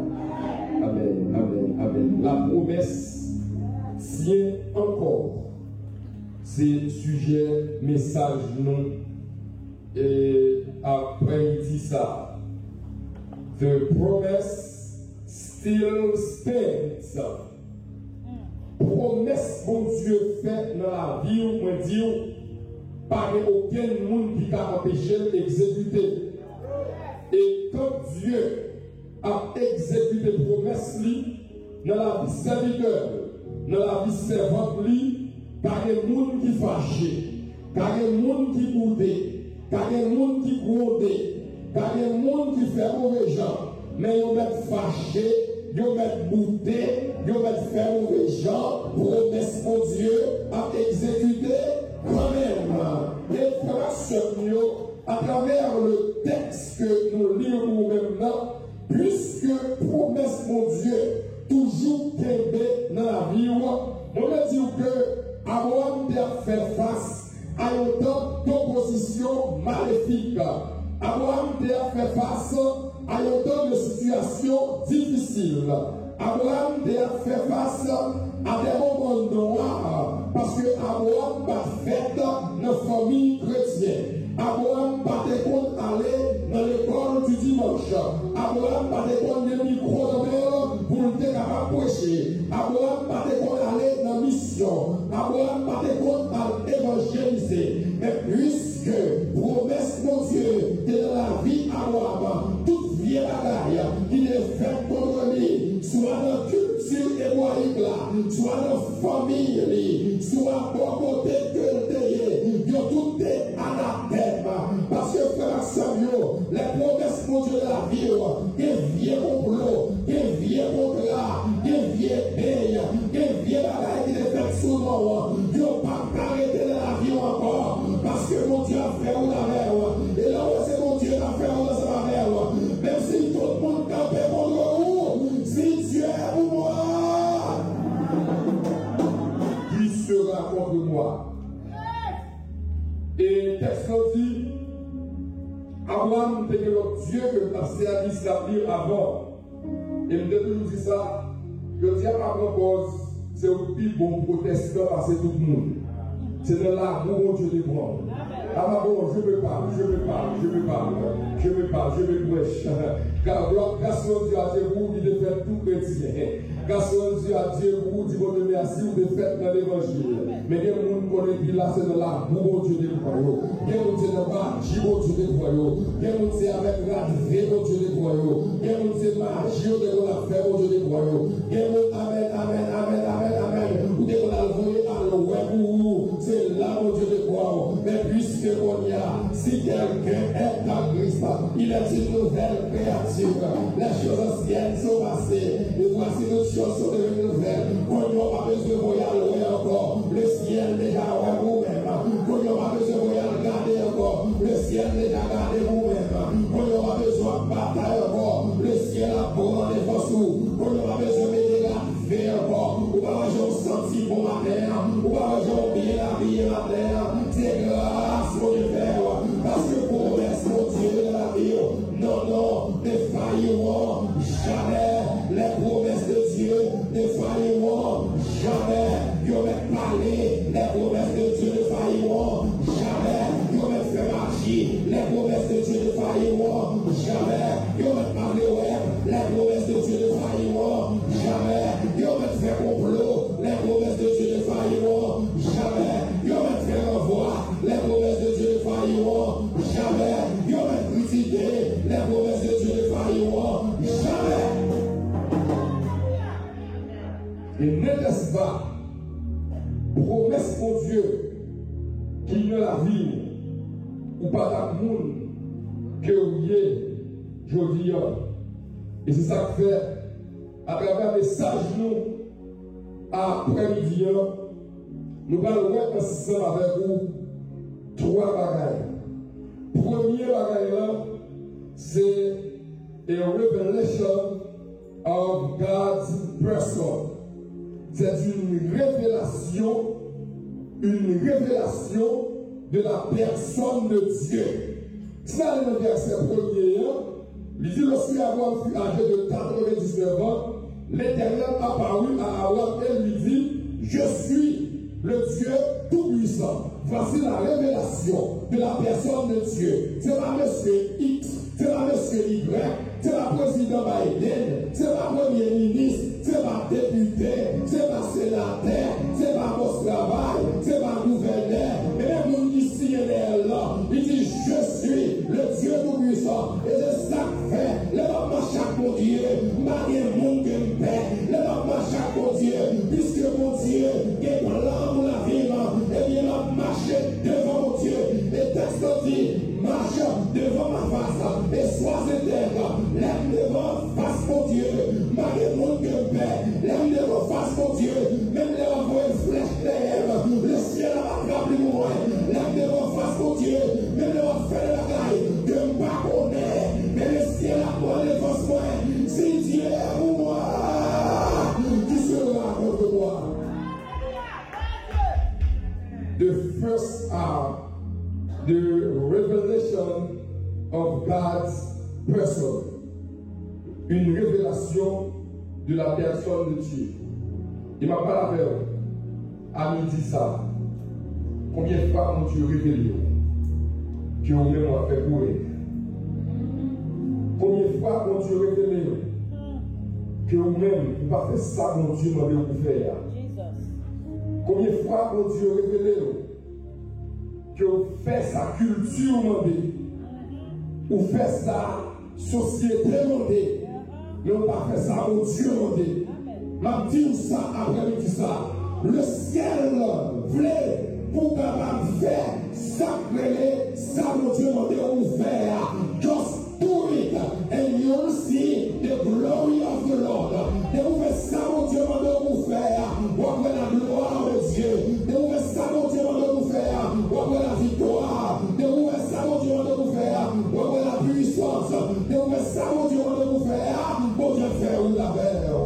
Amen, amen, amen. La promesse tient encore. Se sijè mesaj nou. E aprè l di sa, the promise still stands. Pwomès Bondye fè nan lavi w, mwen di w, pa gen okenn moun ki ka anpeche l egzekite. E kan Dye ap egzekite pwomès li nan lavi sèvitè l, nan lavi sèvant li, ka gen moun ki fache, ka gen moun ki boude, ka gen moun ki gwonde, ka gen moun ki fè move jan, men yo mèt fache, yo mèt boude, yo mèt fè move jan, pwomès Bondye ap egzekite kanmenm. E frè m ak sè m yo, atravè le tèks ke nou li pou ou menm nan, piske pwomès Bondye toujou kenbe nan lavi w, mwen vle di w ke Abraram te ap fè fas a yon tan dopozisyon malefik. Abraram te ap fè fas a yon tan de sitiyasyon difisil. Abraram te ap fè fas a de moman nwa, paske Abraram pa t fèt nan fanmi kretyen. Abraram pa te konn ale nan lekòl di dimanch. Abraram pa te konn gen mikwo nan men l pou l te kapab preche. Abraram pa te konn ale nan misyon. Abraram pa te konn al evanjelize. Men plis ke pwomès Bondye te nan lavi Abraram, tout vye bagay ki te fèt kont li, swa nan kilti ebrayik la, swa nan fanmi li, swa bò kote ke l te ye, yo tout te anatèm. Paske frè m ak sè m yo, lè pwomès Bondye nan lavi w, gen vye konplo, gen vye kontra, gen vye bèy, E tèks la di, Abraram te gen lòt dye ke l t ap sèvi, sa l ap li avan. E m te toujou di sa, jodi a pa pran pòz, se ou ki pi bon pwotestan pase tout moun. Se nan lamou Bondye te pran w. Ama bon, je me parle, je me parle, je me parle, je me parle, je me prêche. Gras, gras Bondye a Dye pou ou ki te fè tou kretyen. Gras Bondye a Dye pou ou di Bondye mèsi ou te fèt nan levanjil. Men gen moun konnen pi la se nan lamou Bondye te pran yo. Gen moun se nan maji Bondye te pran yo. Gen moun se avèk radve Bondye te pran yo. Gen moun se maji yo te konn ap fè Bondye te pran yo. Gen moun, amèn, amèn, amèn, amèn, amèn. Ou te konn al voye al wè pou ou. Se la Bondye te pran w. Men piske kounye a, si quelqu'un est en Christ, il est une nouvelle créature. Les choses anciennes sont passées. Et voici toutes choses sont devenues nouvelles. Kounye a w pa bezwen voye al wè ankò. Le syèl deja wè pou ou menm. Kounye a w pa bezwen voye al gade ankò. Le syèl deja gade pou ou menm. Kounye a w pa bezwen ap batay ankò. Le syèl ap pran defans ou. Kounye a w pa bezwen mete rad vè ankò. Ou pa wè jan w santi bon maten an. Ou pa wè jan w byen abiye maten an. Se gras Bondye fè w. Paske pwomès Bondye nan lavi w, non, non, ne failliront jamais. Les promesses de Dieu ne failliront jamais. Yo mèt pale, les promesses de Dieu ne failliront jamais. Yo mèt fè maji, les promesses de Dieu ne failliront jamais. Yo mèt pale wè, les promesses de Dieu ne failliront jamais. Yo mèt fè konplo, les promesses de Dieu ne failliront jamais. Yo mèt fè ranvwa, les promesses de Dieu ne failliront jamais. Yo mèt kritike, les promesses de Dieu ne failliront jamais. E nètèspa, pwomès Bondye ki nan lavi w, ou pa t ap moun ke w ye jodi a. E se sa k fè, atravè mesaj nou aprèmidi a, nou pral wè ansanm avèk ou twa bagay. Premye bagay la, se a revelation of God's person. C'est une révélation, une révélation de la personne de Dieu. Si n ale nan vèsè premye a, li di, lorsque Abraham fut âgé de quatre-vingt-dix-neuf ans, l'Éternel apparut à Abraham et lui dit, je suis le Dieu Tout-Puissant. Voici la révélation de la personne de Dieu. Se pa mesye X, se pa mesye Y, se pa prezidan Biden, se pa premye minis, se pa depite, se pa senatè, se pa bòs travay, se pa gouvènè. E menm moun ki siyen dèyè l lan, li di, je suis le Dieu Tout-Puissant. E se sa k fè, lè m ap mache ak Bondye, m pa gen moun ke m pè. Lè m ap mache ak Bondye, piske Bondye gen plan pou lavi m, ebyen, m ap mache devan Bondye. E tèks la di, marche devant ma face et sois intègre. Lè m devan fas Bondye, m pa gen moun ke m pè. Lè m devan fas Bondye, menm lè yo ap voye flèch dèyè m, lesyèl ap atrap li pou mwen. Lè m devan fas Bondye, menm lè yo ap fè de bagay ke m pa konnen, men lesyèl ap pran defans mwen. Si Dye pou mwen, qui sera contre moi? The first are the revelation of God's person. Une révélation de la personne de Dieu. E m ap pale avè w a midi sa. Konbyen fwa Bondye revele w ke ou menm w ap fè kouri? Konbyen fwa Bondye revele w ke ou menm ou pa fè sa Bondye mande w pou fè a? Konbyen fwa Bondye revele w ke w fè sa kilti w mande, ou fè sa sosyete mande, men w pa fè sa Bondye mande? M ap di w sa aprèmidi sa. Lesyèl vle pou w kapab fè sa k rele sa Bondye mande w pou fè a. Just do it and you'll see the glory of the Lord. Depi w fè sa Bondye mande w pou fè a, w ap wè la gloire de Dieu. Depi w fè sa Bondye mande w pou fè a, w ap wè la viktwa. Depi w fè sa Bondye mande w pou fè a, w ap wè la puissance. Depi w fè sa Bondye mande w pou fè a, Bondye ap fè wout avè w.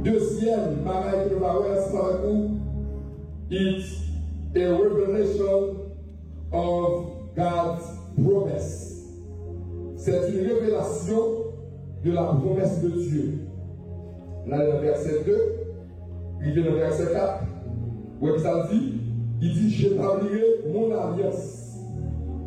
Dezyèm bagay ke nou va wè ansanm avèk ou, It's a revelation of God's promise. C'est une révélation de la promesse de Dieu. N ale nan vèsè de, rive nan vèsè kat. Ou wè ki sa l di? Li di, J'établirai mon alliance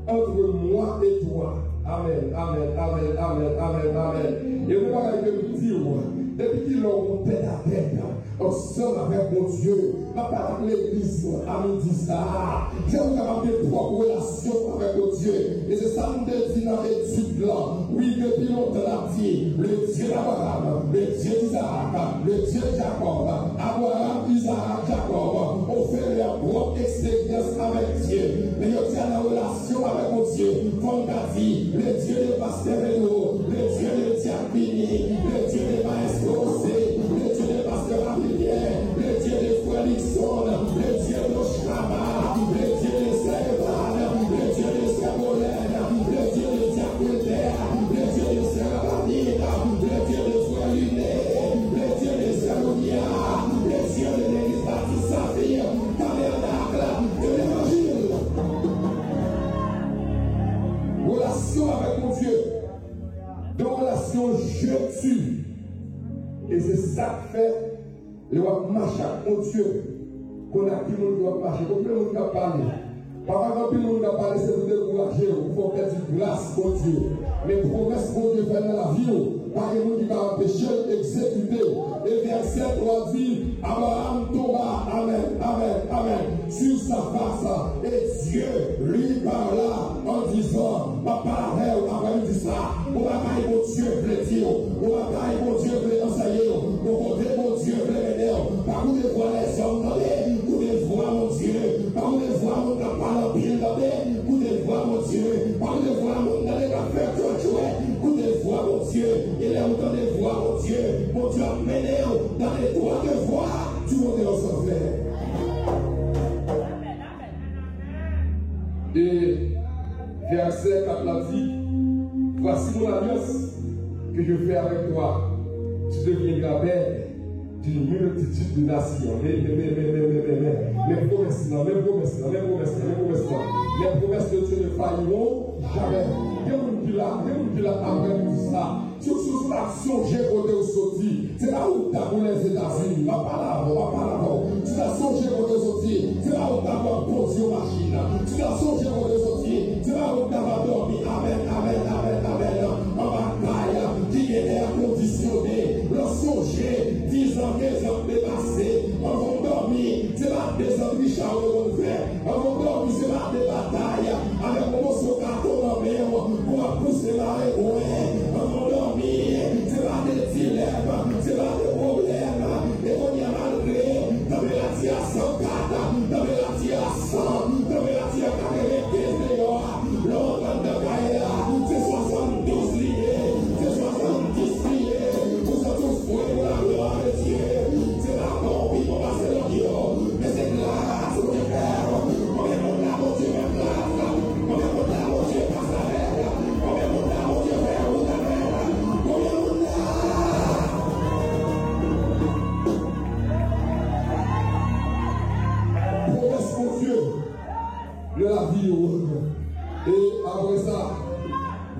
entre moi et toi. Amen, amen, amen, amen, amen, amen. E yon bagay ke m di w, depi ki lè w tèt a tèt ansanm avèk Bondye, m ap pale ak legliz a midi sa a. Jan ou kapab gen pwòp relasyon avèk Bondye. E se sa m te di nan etid la. Wi, depi lontan n ap di, le Dieu d'Abraham, le Dieu d'Isaac, le Dieu de Jacob. Abraham, Izarak, Jakòb, ou fè lè pwòp eksperyans avèk Dye. Men yo di a nan relasyon avèk Bondye, fò m ka di, le Dieu de pastè Pedro, le Dieu de dyak Vini, le Dieu de maestro José, le Dieu de pastè Papilyen, le Dieu de frè Luckson, le Dieu de Chama, le Dieu de sè Evan, le Dieu de sè Bolèn, le Dieu de dyak Wilder, le Dieu de sè Rabanit, le Dieu de frè Liné, le Dieu de sè Lounia, le Dieu de legliz Batis Safir, Tabènak de Levanjil. Relasyon avèk Bondye. De relasyon je tu. E se sa k fè, lè w ap mache ak Bondye, konn ak ki moun ke w ap mache, konbyen moun k ap pale. Papa, gen anpil moun k ap pale, se pou dekouraje w, pou fè w pèdi gras Bondye. Men pwomès Bondye fè nan lavi w, pa gen moun ki ka anpeche l egzekite. E vèsè twa di, Abraham tomba, amen, amen, amen, sur sa face, et Dieu lui parla en disant, m ap pale avè w aprè midi sa, yon bagay Bondye vle di w, yon bagay Bondye vle anseye w, yon kote Bondye vle mennen w. Pa koute vwa lèzòm, tande, koute vwa Bondye. Pa koute vwa moun k ap pale anpil, tande, koute vwa Bondye. Pa koute vwa moun, tande, k ap fè tchwètchwè, koute vwa Bondye. E lè ou tande vwa Bondye, Bondye ap mennen w dans l'étroite voie du monde ensanflè. E vèsè kat la di, Voici mon alliance que je fais avec toi, tu deviendras père d'une multitude de nations. Men, men, men, men, men, men, men, men, men pwomès lan, men pwomès lan, men pwomes lan, men pwomes lan. Les promesses de Dieu ne failliront jamais. Gen moun ki la, gen moun ki la aprè midi sa. Si w, si w pa sonje kote w soti, se pa ou k ta pou Lèzetazini. M ap pale avè w, m ap pale avè w. Si w ta sonje kote w soti, se pa ou k ta pou ap kondi yon machin. Si w ta sonje kote w soti, se pa ou k ta pou ap dòmi. Amèn, amèn, amèn, amèn. Anba kay ki gen èkondisyone. Lè w sonje dizan, kenz an k te pase, anvan w dòmi, se pa de sandwich a w te konn fè. Anvan w dòmi, se pa de batay avèk yon moso katon nan men w pou w ap pouse marengwen. Anvan w dòmi, se pa de dilèm, se pa de pwoblèm. E kounye a, malgre tanperati a san kat, tanperati a san, tanperati a katrevenkenz deyò a, lè w rantre anndan kay la, se swasanndouz li ye, se swasanndis li ye. Ou santi w fre pou laglwa de Dye. Se pa bon pi bon pase lòt yo, men se gras Bondye fè w. Konbyen moun la Bondye fè gras? Konbyen moun la Bondye pase avè l? Konbyen moun la Bondye fè wout avè l? Konbyen moun la? Pwomès Bondye nan lavi w. E apre sa,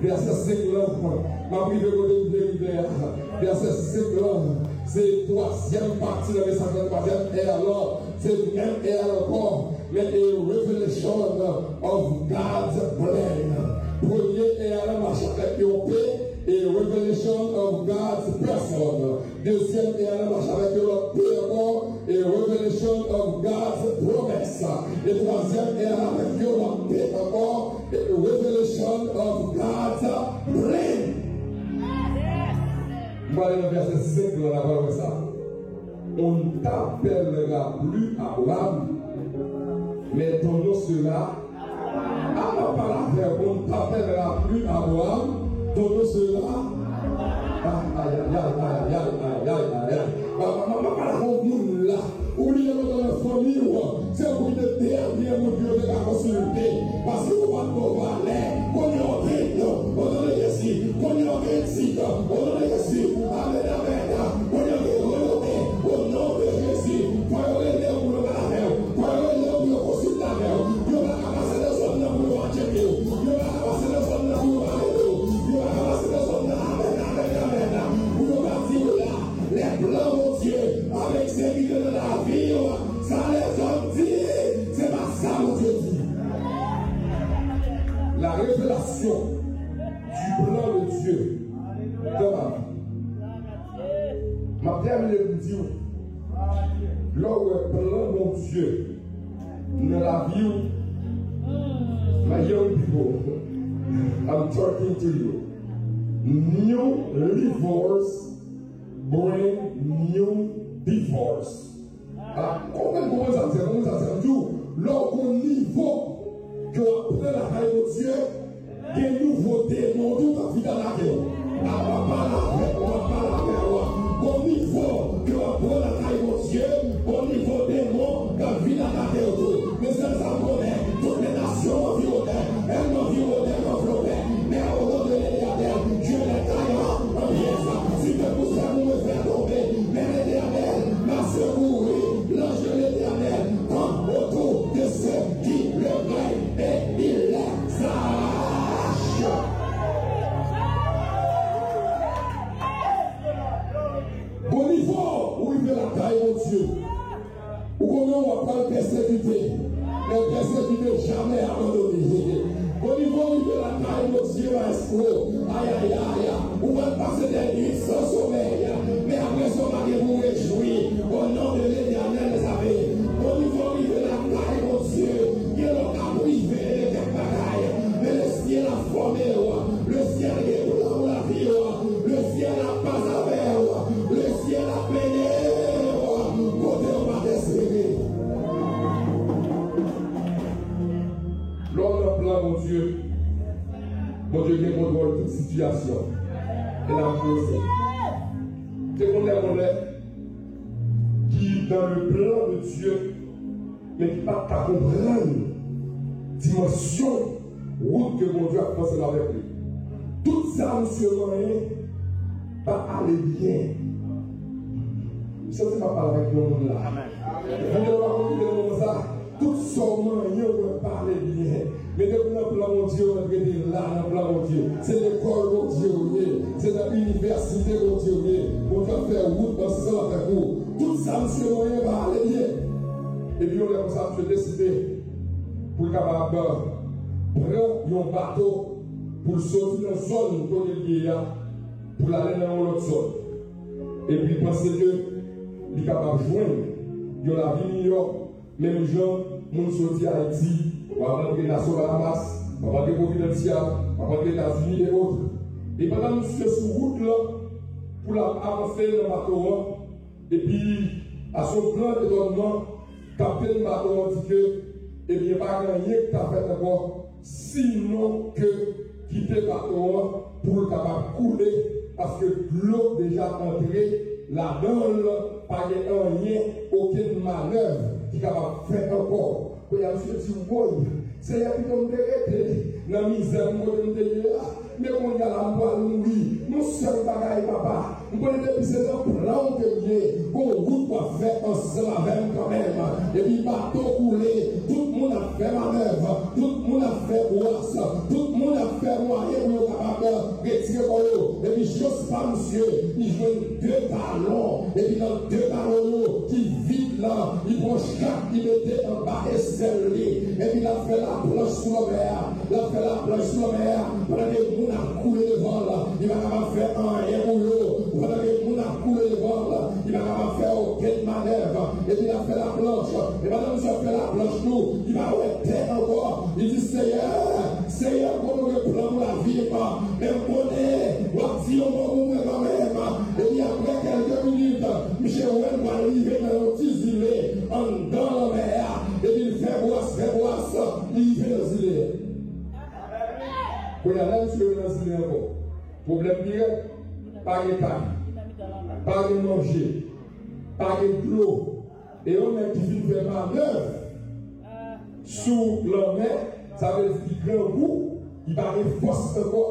vèsè senk lan, m ap rive kote m vle rive a. Vèsè senk lan, se twazyèm pati nan mesaj lan, twazyèm è lan. Se menm è a ankò, men a revelation of God's plan. Premye è a mache avèk yon P, a revelation of God's person. Dezyèm è a mache avèk yon lòt P ankò, a revelation of God's promise. E twazyèm è a avèk yon lòt P ankò, a revelation of God's plan. M prale nan vèsè senk lan, n a pral wè sa. On ne t'appellera plus Abraham, mais ton nom sera Ah, m ap pale avè w, on ne t'appellera plus Abraham, ton nom sera. Ah, ayayay, ayayay, ayayay, ayayay. M ap pale avè w, moun la. Ou bliye lontan nan fanmi w, se ou ki te dènye moun yo te ka konsilte. Paske ou pa t bon valè. Kounye a w gen non, o non de Jezi. Kounye a w gen tit, o non de Jezi. Amèn, amèn. Kounye a w gen renome, o non de Jezi. Fò yo rele w pou yo pale avè w. Fò yo Sèvitè nan lavi w, sa lèzòm di, se pa sa Bondye di. La révélation du plan de Dieu dans ma vie. M ap tèmine pou m di w, lè w wè plan Bondye nan lavi w, my young people, I'm talking to you. New levels bring new devils. Ah, konprann, konprann sa m di, konprann sa m di. M di w, lè w gon nivo ke w ap pran lakay Bondye, gen nouvo demon tou k ap vin atake w. A, w ap pale avè m, w ap pale avè m. Gon nivo ke w ap pran lakay Bondye, gon nivo demon k ap vin atake w tou. Men sèl sa m konnen, tout lè nasyon anviwonnen, ènmi anviwonnen, m anvlope, mais au nom de l'Éternel, Dieu les taillera en pièces. Si te pou sè pou mwen fè tonbe, men l'Éternel m'a secouru, l'ange de l'Éternel campe autour de ceux qui le craignent et il les arrache. Bon nivo, ou rive lakay Bondye. Ou konnen w ap pral pèsekite, men pèsekite jamè abandone. Bon nivo rive lakay Bondye, maestro. Ayayay, ou pral pase dè nuit san somèy, men apre sa w pa gen pou w rejwi. Au nom de l'Éternel, mezanmi. Bon nivo rive lakay Bondye, gen lè w ka prive de kèk bagay, men le ciel a formé w, le ciel gen plan pou lavi w. Le ciel ap pase avè w. Le ciel ap mennen w kote w pa t espere. Lè w nan plan Bondye, Bondye gen kontwòl tout sitiyasyon. E n ap pwoze. Te konn lè, konn lè ki dans le plan de Dieu, men ki pa t ka konprann dimansyon wout ke Bondye ap fè ansanm avèk li. Tout sa misye manyen pa ale byen. M santi m ap pale avèk yon moun la. Mwen gen dwa pa konn kite nan moman sa. Tout sa w manyen w wè pa ale byen. Men depi w nan plan Bondye, w mèt rete la nan plan Bondye. Se lekòl Bondye w ye. Se nan inivèsite Bondye w ye. Bondye ap fè wout ansanm avèk ou. Tout sa misye manyen pa ale byen. Epi yon lè konsa, misye deside pou l kapab pran yon bato pou l soti nan zòn kote l ye a, pou l ale nan yon lòt zòn. Epi l panse ke li kapab jwenn yon lavi miyò, menm jan moun soti Ayiti, w ap rantre Nassau Bahamas, w ap rantre Providencia, w ap rantre Etazini e otre. E pandan misye sou wout lan, pou l ap avanse nan bato an, epi a son gran etònman, kaptenn bato an di ke, ebyen, pa gen anyen ki ka fèt ankò, sinon ke kite bato an pou l kapab koule, paske dlo deja antre ladan l, pa gen anyen, okenn manèv ki kapab fèt ankò. Kounye a, misye di, woy, Seyè, pito m te rete nan mizè m kote m te ye a. Men kounye a la, m pral mouri. Yon sèl bagay, papa. M konnen depi se nan plan w ke m ye, gon wout w ap fè ansanm avè m kanmenm. Epi bato koule, tout moun ap fè manèv, tout moun ap fè bwas, tout moun ap fè mwayen pou yo kapab retire kò yo. Epi chans pa misye, li jwenn de balon. Epi nan de balon yo ki vid la, li pran chak, li mete anba esèl li. Epi l ap fè laplanch sou lanmè a. L ap fè laplanch sou lanmè a. Pandan ke moun ap koule devan l, li pa kapab fè anyen pou yo. Pandan ke moun ap koule devan l, li pa kapab fè okenn manèv. Epi l ap fè laplanch. E pandan misye ap fè laplanch tou, li pa wè tè ankò. Li di, Seyè, Seyè, m konnen w gen plan pou lavi m, men m konnen w ap di yon mo pou mwen kanmenm. Epi apre kèlke minit, misye wè l pral rive nan yon ti zile anndan lanmè a. Epi l fè bwas, fè bwas, li rive nan zile a. Kounye a, lè misye rive nan zile ankò, pwoblèm pi rèd, pa gen kay, pa gen manje, pa gen dlo. E yon nèg ki fin fè manèv sou lanmè, sa vle di li grangou, li pa gen fòs ankò,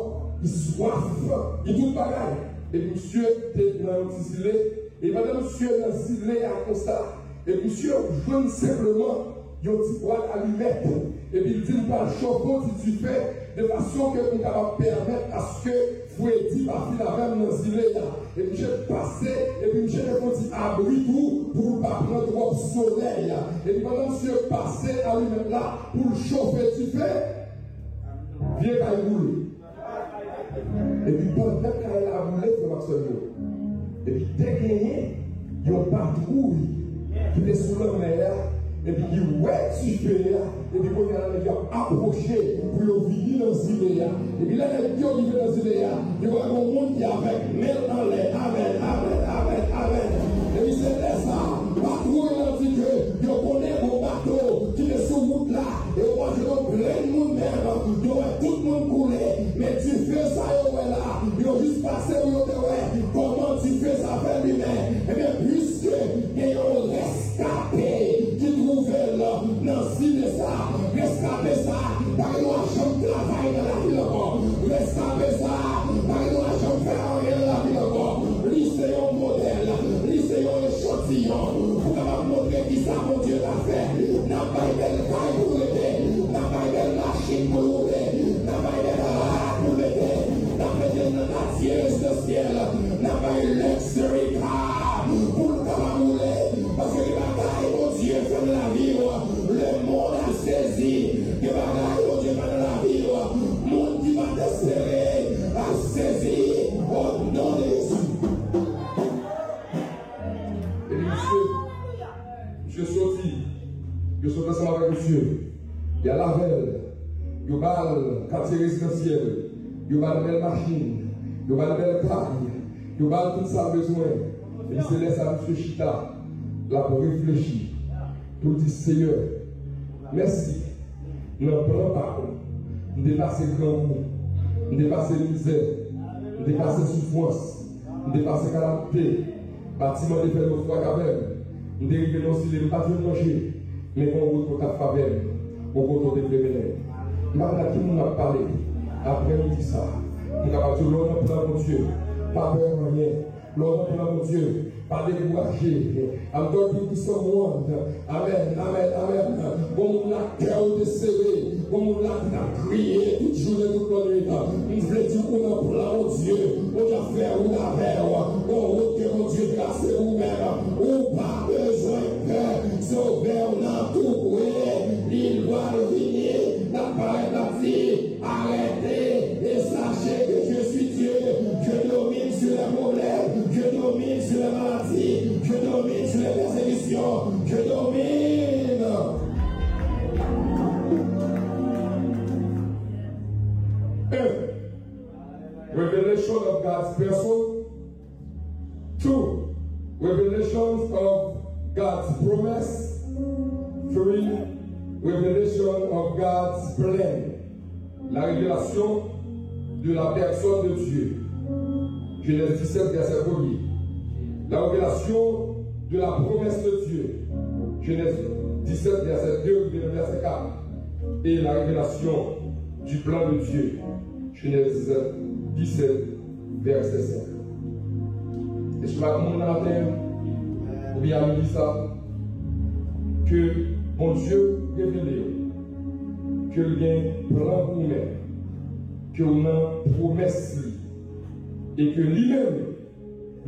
li swaf, li tout bagay. E misye te nan yon ti zile, e pandan misye nan zile a konsa, e misye jwenn senpleman yon ti bwat alimèt, epi l di, m pral chofe yon ti dife, de fason ke m kapab pèmèt aske Fredi pa fin avè m nan zile a. Epi misye pase, epi misye te fè yon ti abri tou pou l pa pran twòp solèy. Epi pandan misye pase alimèt la pou l chofe dife, vye kay boule. Epi pandan kay la boule, frè m ak sè m yo, epi te genyen yon patwouy ki te sou lanmè a, epi ki wè dife a, epi kounye a la nèg yo ap apwoche pou yo vini nan zile a. Epi lè nèg yo rive nan zile a, yo wè gon moun ki avèk men l anlè. Amèn, amèn, amèn, amèn. Epi se lè sa a, patwouy lan di ke yo konnen gon bato ki te sou wout la, e yo pa jwenn yon grenn moun menm, yo wè tout moun koule, men dife sa yo wè la, yo jis pase pou yo te wè kòman dife sa fè limen. Ebyen, piske gen yon reskape ki twouve l nan zile sa, reskape sa pa gen dwa janm travay nan lavil ankò. Reskape sa pa gen dwa janm fè anyen nan lavil ankò. Li se yon modèl, li se yon echantiyon pou kapab montre kisa Bondye ka fè. N ap bay bèl kay pou rete, n ap bay bèl machin pou l woule, n ap bay bèl rad pou l mete, n ap mete l nan katye rezidansyèl, n ap bay luxury car pou l kapab woule. Paske gen bagay Bondye fè nan lavi w, lemonn ap sezi. Gen bagay Bondye fè nan lavi w, moun ki pa t espere ap sezi. O non de Jezi. Epi misye, misye soti. Yo sot ansanm avèk misye. Y al avè l. Yo ba l katye rezidansyèl. Yo ba l bèl machin. Yo ba l bèl kay. Yo ba l tout sa l bezwen. Epi se lè sa a misye chita. L ap reflechi. Pou l di, Seyè, mèsi. Nan plan pa w, m te pase grangou. M te pase mizè. M te pase soufrans. M te pase kalamite. Batiman te fè nofraj avè m. M te rive nan yon zile m pa t jwenn manje, men gen yon wout ou t ap favè m, yon kote ou te vle mennen m. M pa konn ak ki moun m ap pale. Aprè midi sa a, m kapab di w lè w nan plan Bondye, pa pè anyen. Lè w nan plan Bondye, pa dekouraje. I'm talking to someone. Amèn, amèn, amèn. Gon moun la kè w te sere. Gon moun la ki t ap kriye tout jounen, tout lannwit. M vle di w nan plan Bondye, Bondye ap fè wout avè w. Gon wout ke Bondye trase pou ou menm. Ou pa bezwen pè. Sovè w nan tou pre. Li pral vini. L ap parèt, l ap di, Arrêtez et sachez que je suis Dieu. Je domine sur les problèmes. Je domine sur les maladies. Je domine sur les persécutions. Je domine. Un. Revelation of God's person. Two, revelations of God's promise. Three, revelation of God's plan. La révélation de la personne de Dieu. Genèse dix-sept, verset premier. La révélation de la promesse de Dieu. Genèse dix-sept, verset deux, verset quatre. Et la révélation du plan de Dieu. Genèse dix-sept, verset cinq. Èske pa gen moun nan maten an, oubyen a midi sa, ke Bondye revele w, ke l gen plan pou ou menm, ke w nan pwomès li, e ke li menm,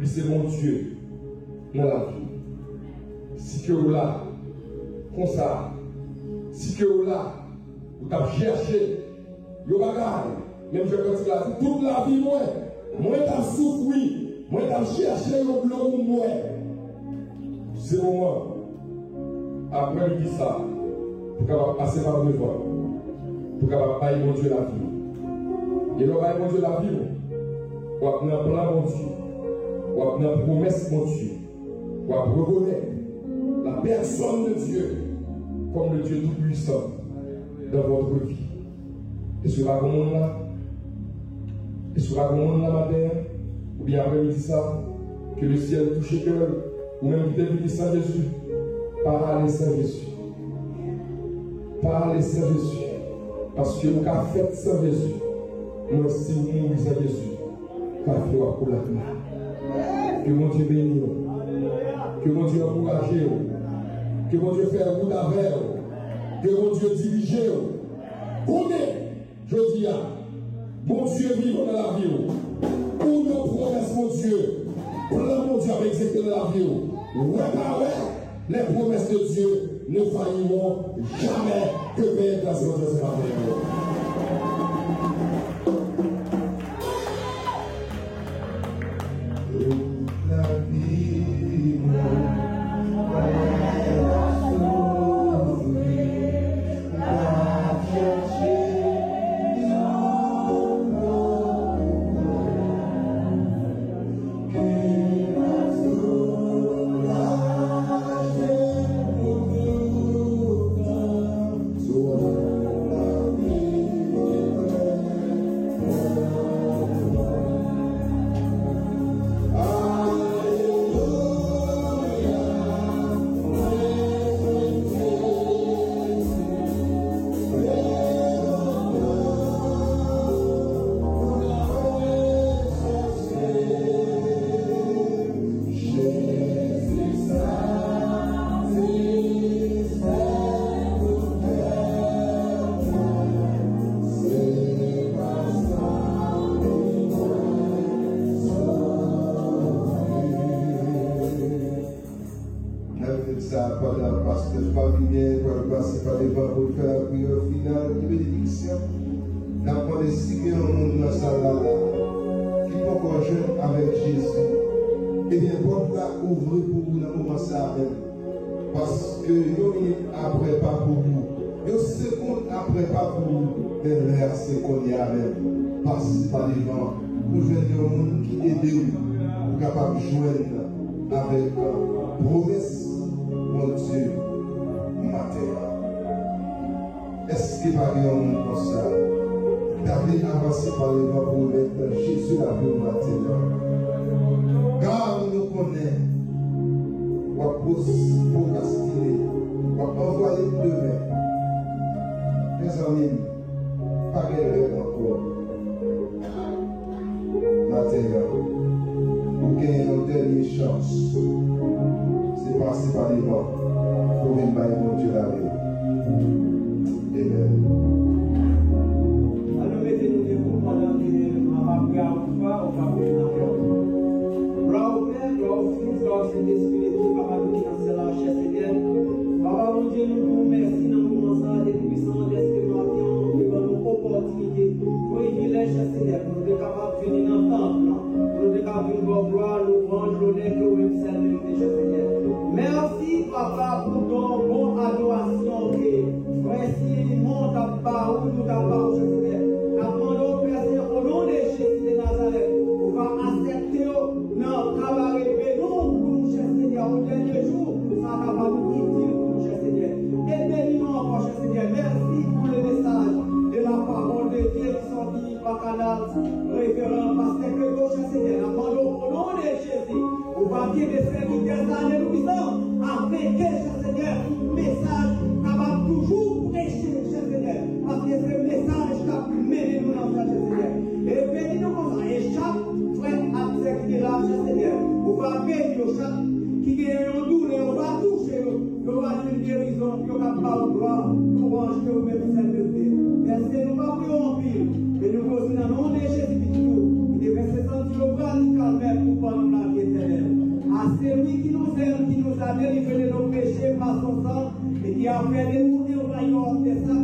li se Bondye nan lavi w. Si ke w la, konsa, si ke w la, ou t ap chèche yon bagay, menm jan kantik la di, tout lavi mwen, mwen t ap soufri, mwen t ap chèche yon dlo pou m bwè. Se moman, aprè midi sa, pou kapab pase pa devan, pou kapab bay Bondye lavi w. E lè w bay Bondye lavi w, w ap nan plan Bondye, w ap nan pwomès Bondye. W ap rekonèt la personne de Dieu comme le Dieu tout-puissant dans votre vie. Èske pa gen moun la? Èske pa gen moun la maten an? Oubyen aprè midi sa? Que le ciel touche kè w. Ou menm ki te vini san Jezi, pa ale san Jezi. Pa ale san Jezi. Paske ou ka fèt san Jezi. Men si w mouri san Jezi, pa fè w ap koule ak la. Ke Bondye beni w. Ke Bondye ankouraje w. Ke Bondye fè wout avè w. Ke Bondye dirije w. Konnen, jodi a, Bondye vivan nan lavi w. Ou nan pwomès Bondye, plan Bondye ap egzekite nan lavi w. Wè pa wè, les promesses de Dieu ne failliront jamais. Que Père Éternel se passe. N ap fè sa pandan pastè Fabien pral pase pa devan pou l fè lapriyè final de benediksyon. N ap mande si gen yon moun nan sal la la ki poko jwenn avèk Jezi, ebyen, pòt la ouvri pou ou nan moman sa a menm. Paske yon minit apre pa pou ou. Yon segonn apre pa pou ou. Men lè a se kounye a menm. Pase pa devan pou jwenn yon moun ki ede w pou kapab jwenn avèk pwomès Bondye maten an. Èske pa gen yon moun konsa? Gade, avanse pa devan pou remèt Jezi lavi w maten an. Gade, nou konnen w ap pwos-, pwokrastine, w ap anvwaye l demen. Mezanmi m, pa gen lè ankò. Maten an, ou gen yon dènye chans. Se pase pa devan pou vin bay Bondye lavi w. Amen. Ann nou mete nou debou pandan ke m ap priye avèk ou, ou va priye avè m. Glwa o Pè, glwa o Fis, glwa o Sentespri, Letènèl, Papa nou ki nan syèl la, chè Senyè. Papa Bondye, nou di w mèsi nan moman sa a, Dye Toupisan, dèske maten an, ou te ban nou opòtinite, privilèj, chè Senyè, pou nou te kapab vini nan tanp lan, pou nou te ka vin ba w glwa, louwanj, lonè ke ou menm sèl merite, chè Senyè. Mèsi, Papa, pou don bon adorasyon ke frè Simon t ap ba ou, nou t ap ba ou, chè Senyè. N ap mande w, Pè Senyè, o non de Jezi de Nazarèt, ou va aksepte yo nan kabare beni w pou nou, chè Senyè, o dènye jou, sa kapab itil pou nou, chè Senyè. E beni nou ankò, chè Senyè. Mèsi pou le mesaj de la parole de Dieu ki sòti pa kanal reveran pastè Pedro, chè Senyè. N ap mande w, o non de Jezi, ou va kenbe sèvitè sa a, Dye Toupisan, avèk, chè Senyè, pou mesaj kapab toujou preche, chè Senyè, paske se mesaj k ap mennen nou nan syèl, chè Senyè. E beni nou konsa, e chak frè ak sè ki te la, chè Senyè, ou va beni yo, chak ki gen yon doulè, ou va touche yo. Yo va jwenn gerizon, yo ka ba w glwa, louwanj ke ou menm sèl merite. Mèsi, nou pa priye w anpil, men nou priye w nan non de Jezi Pitit ou, ki te vèse san di yo prè sou Kalvè pou ban nou lavi etènèl. À celui qui nous aime, qui nous a délivrés de nos péchés par son sang, et qui a fait de nous un royaume de saints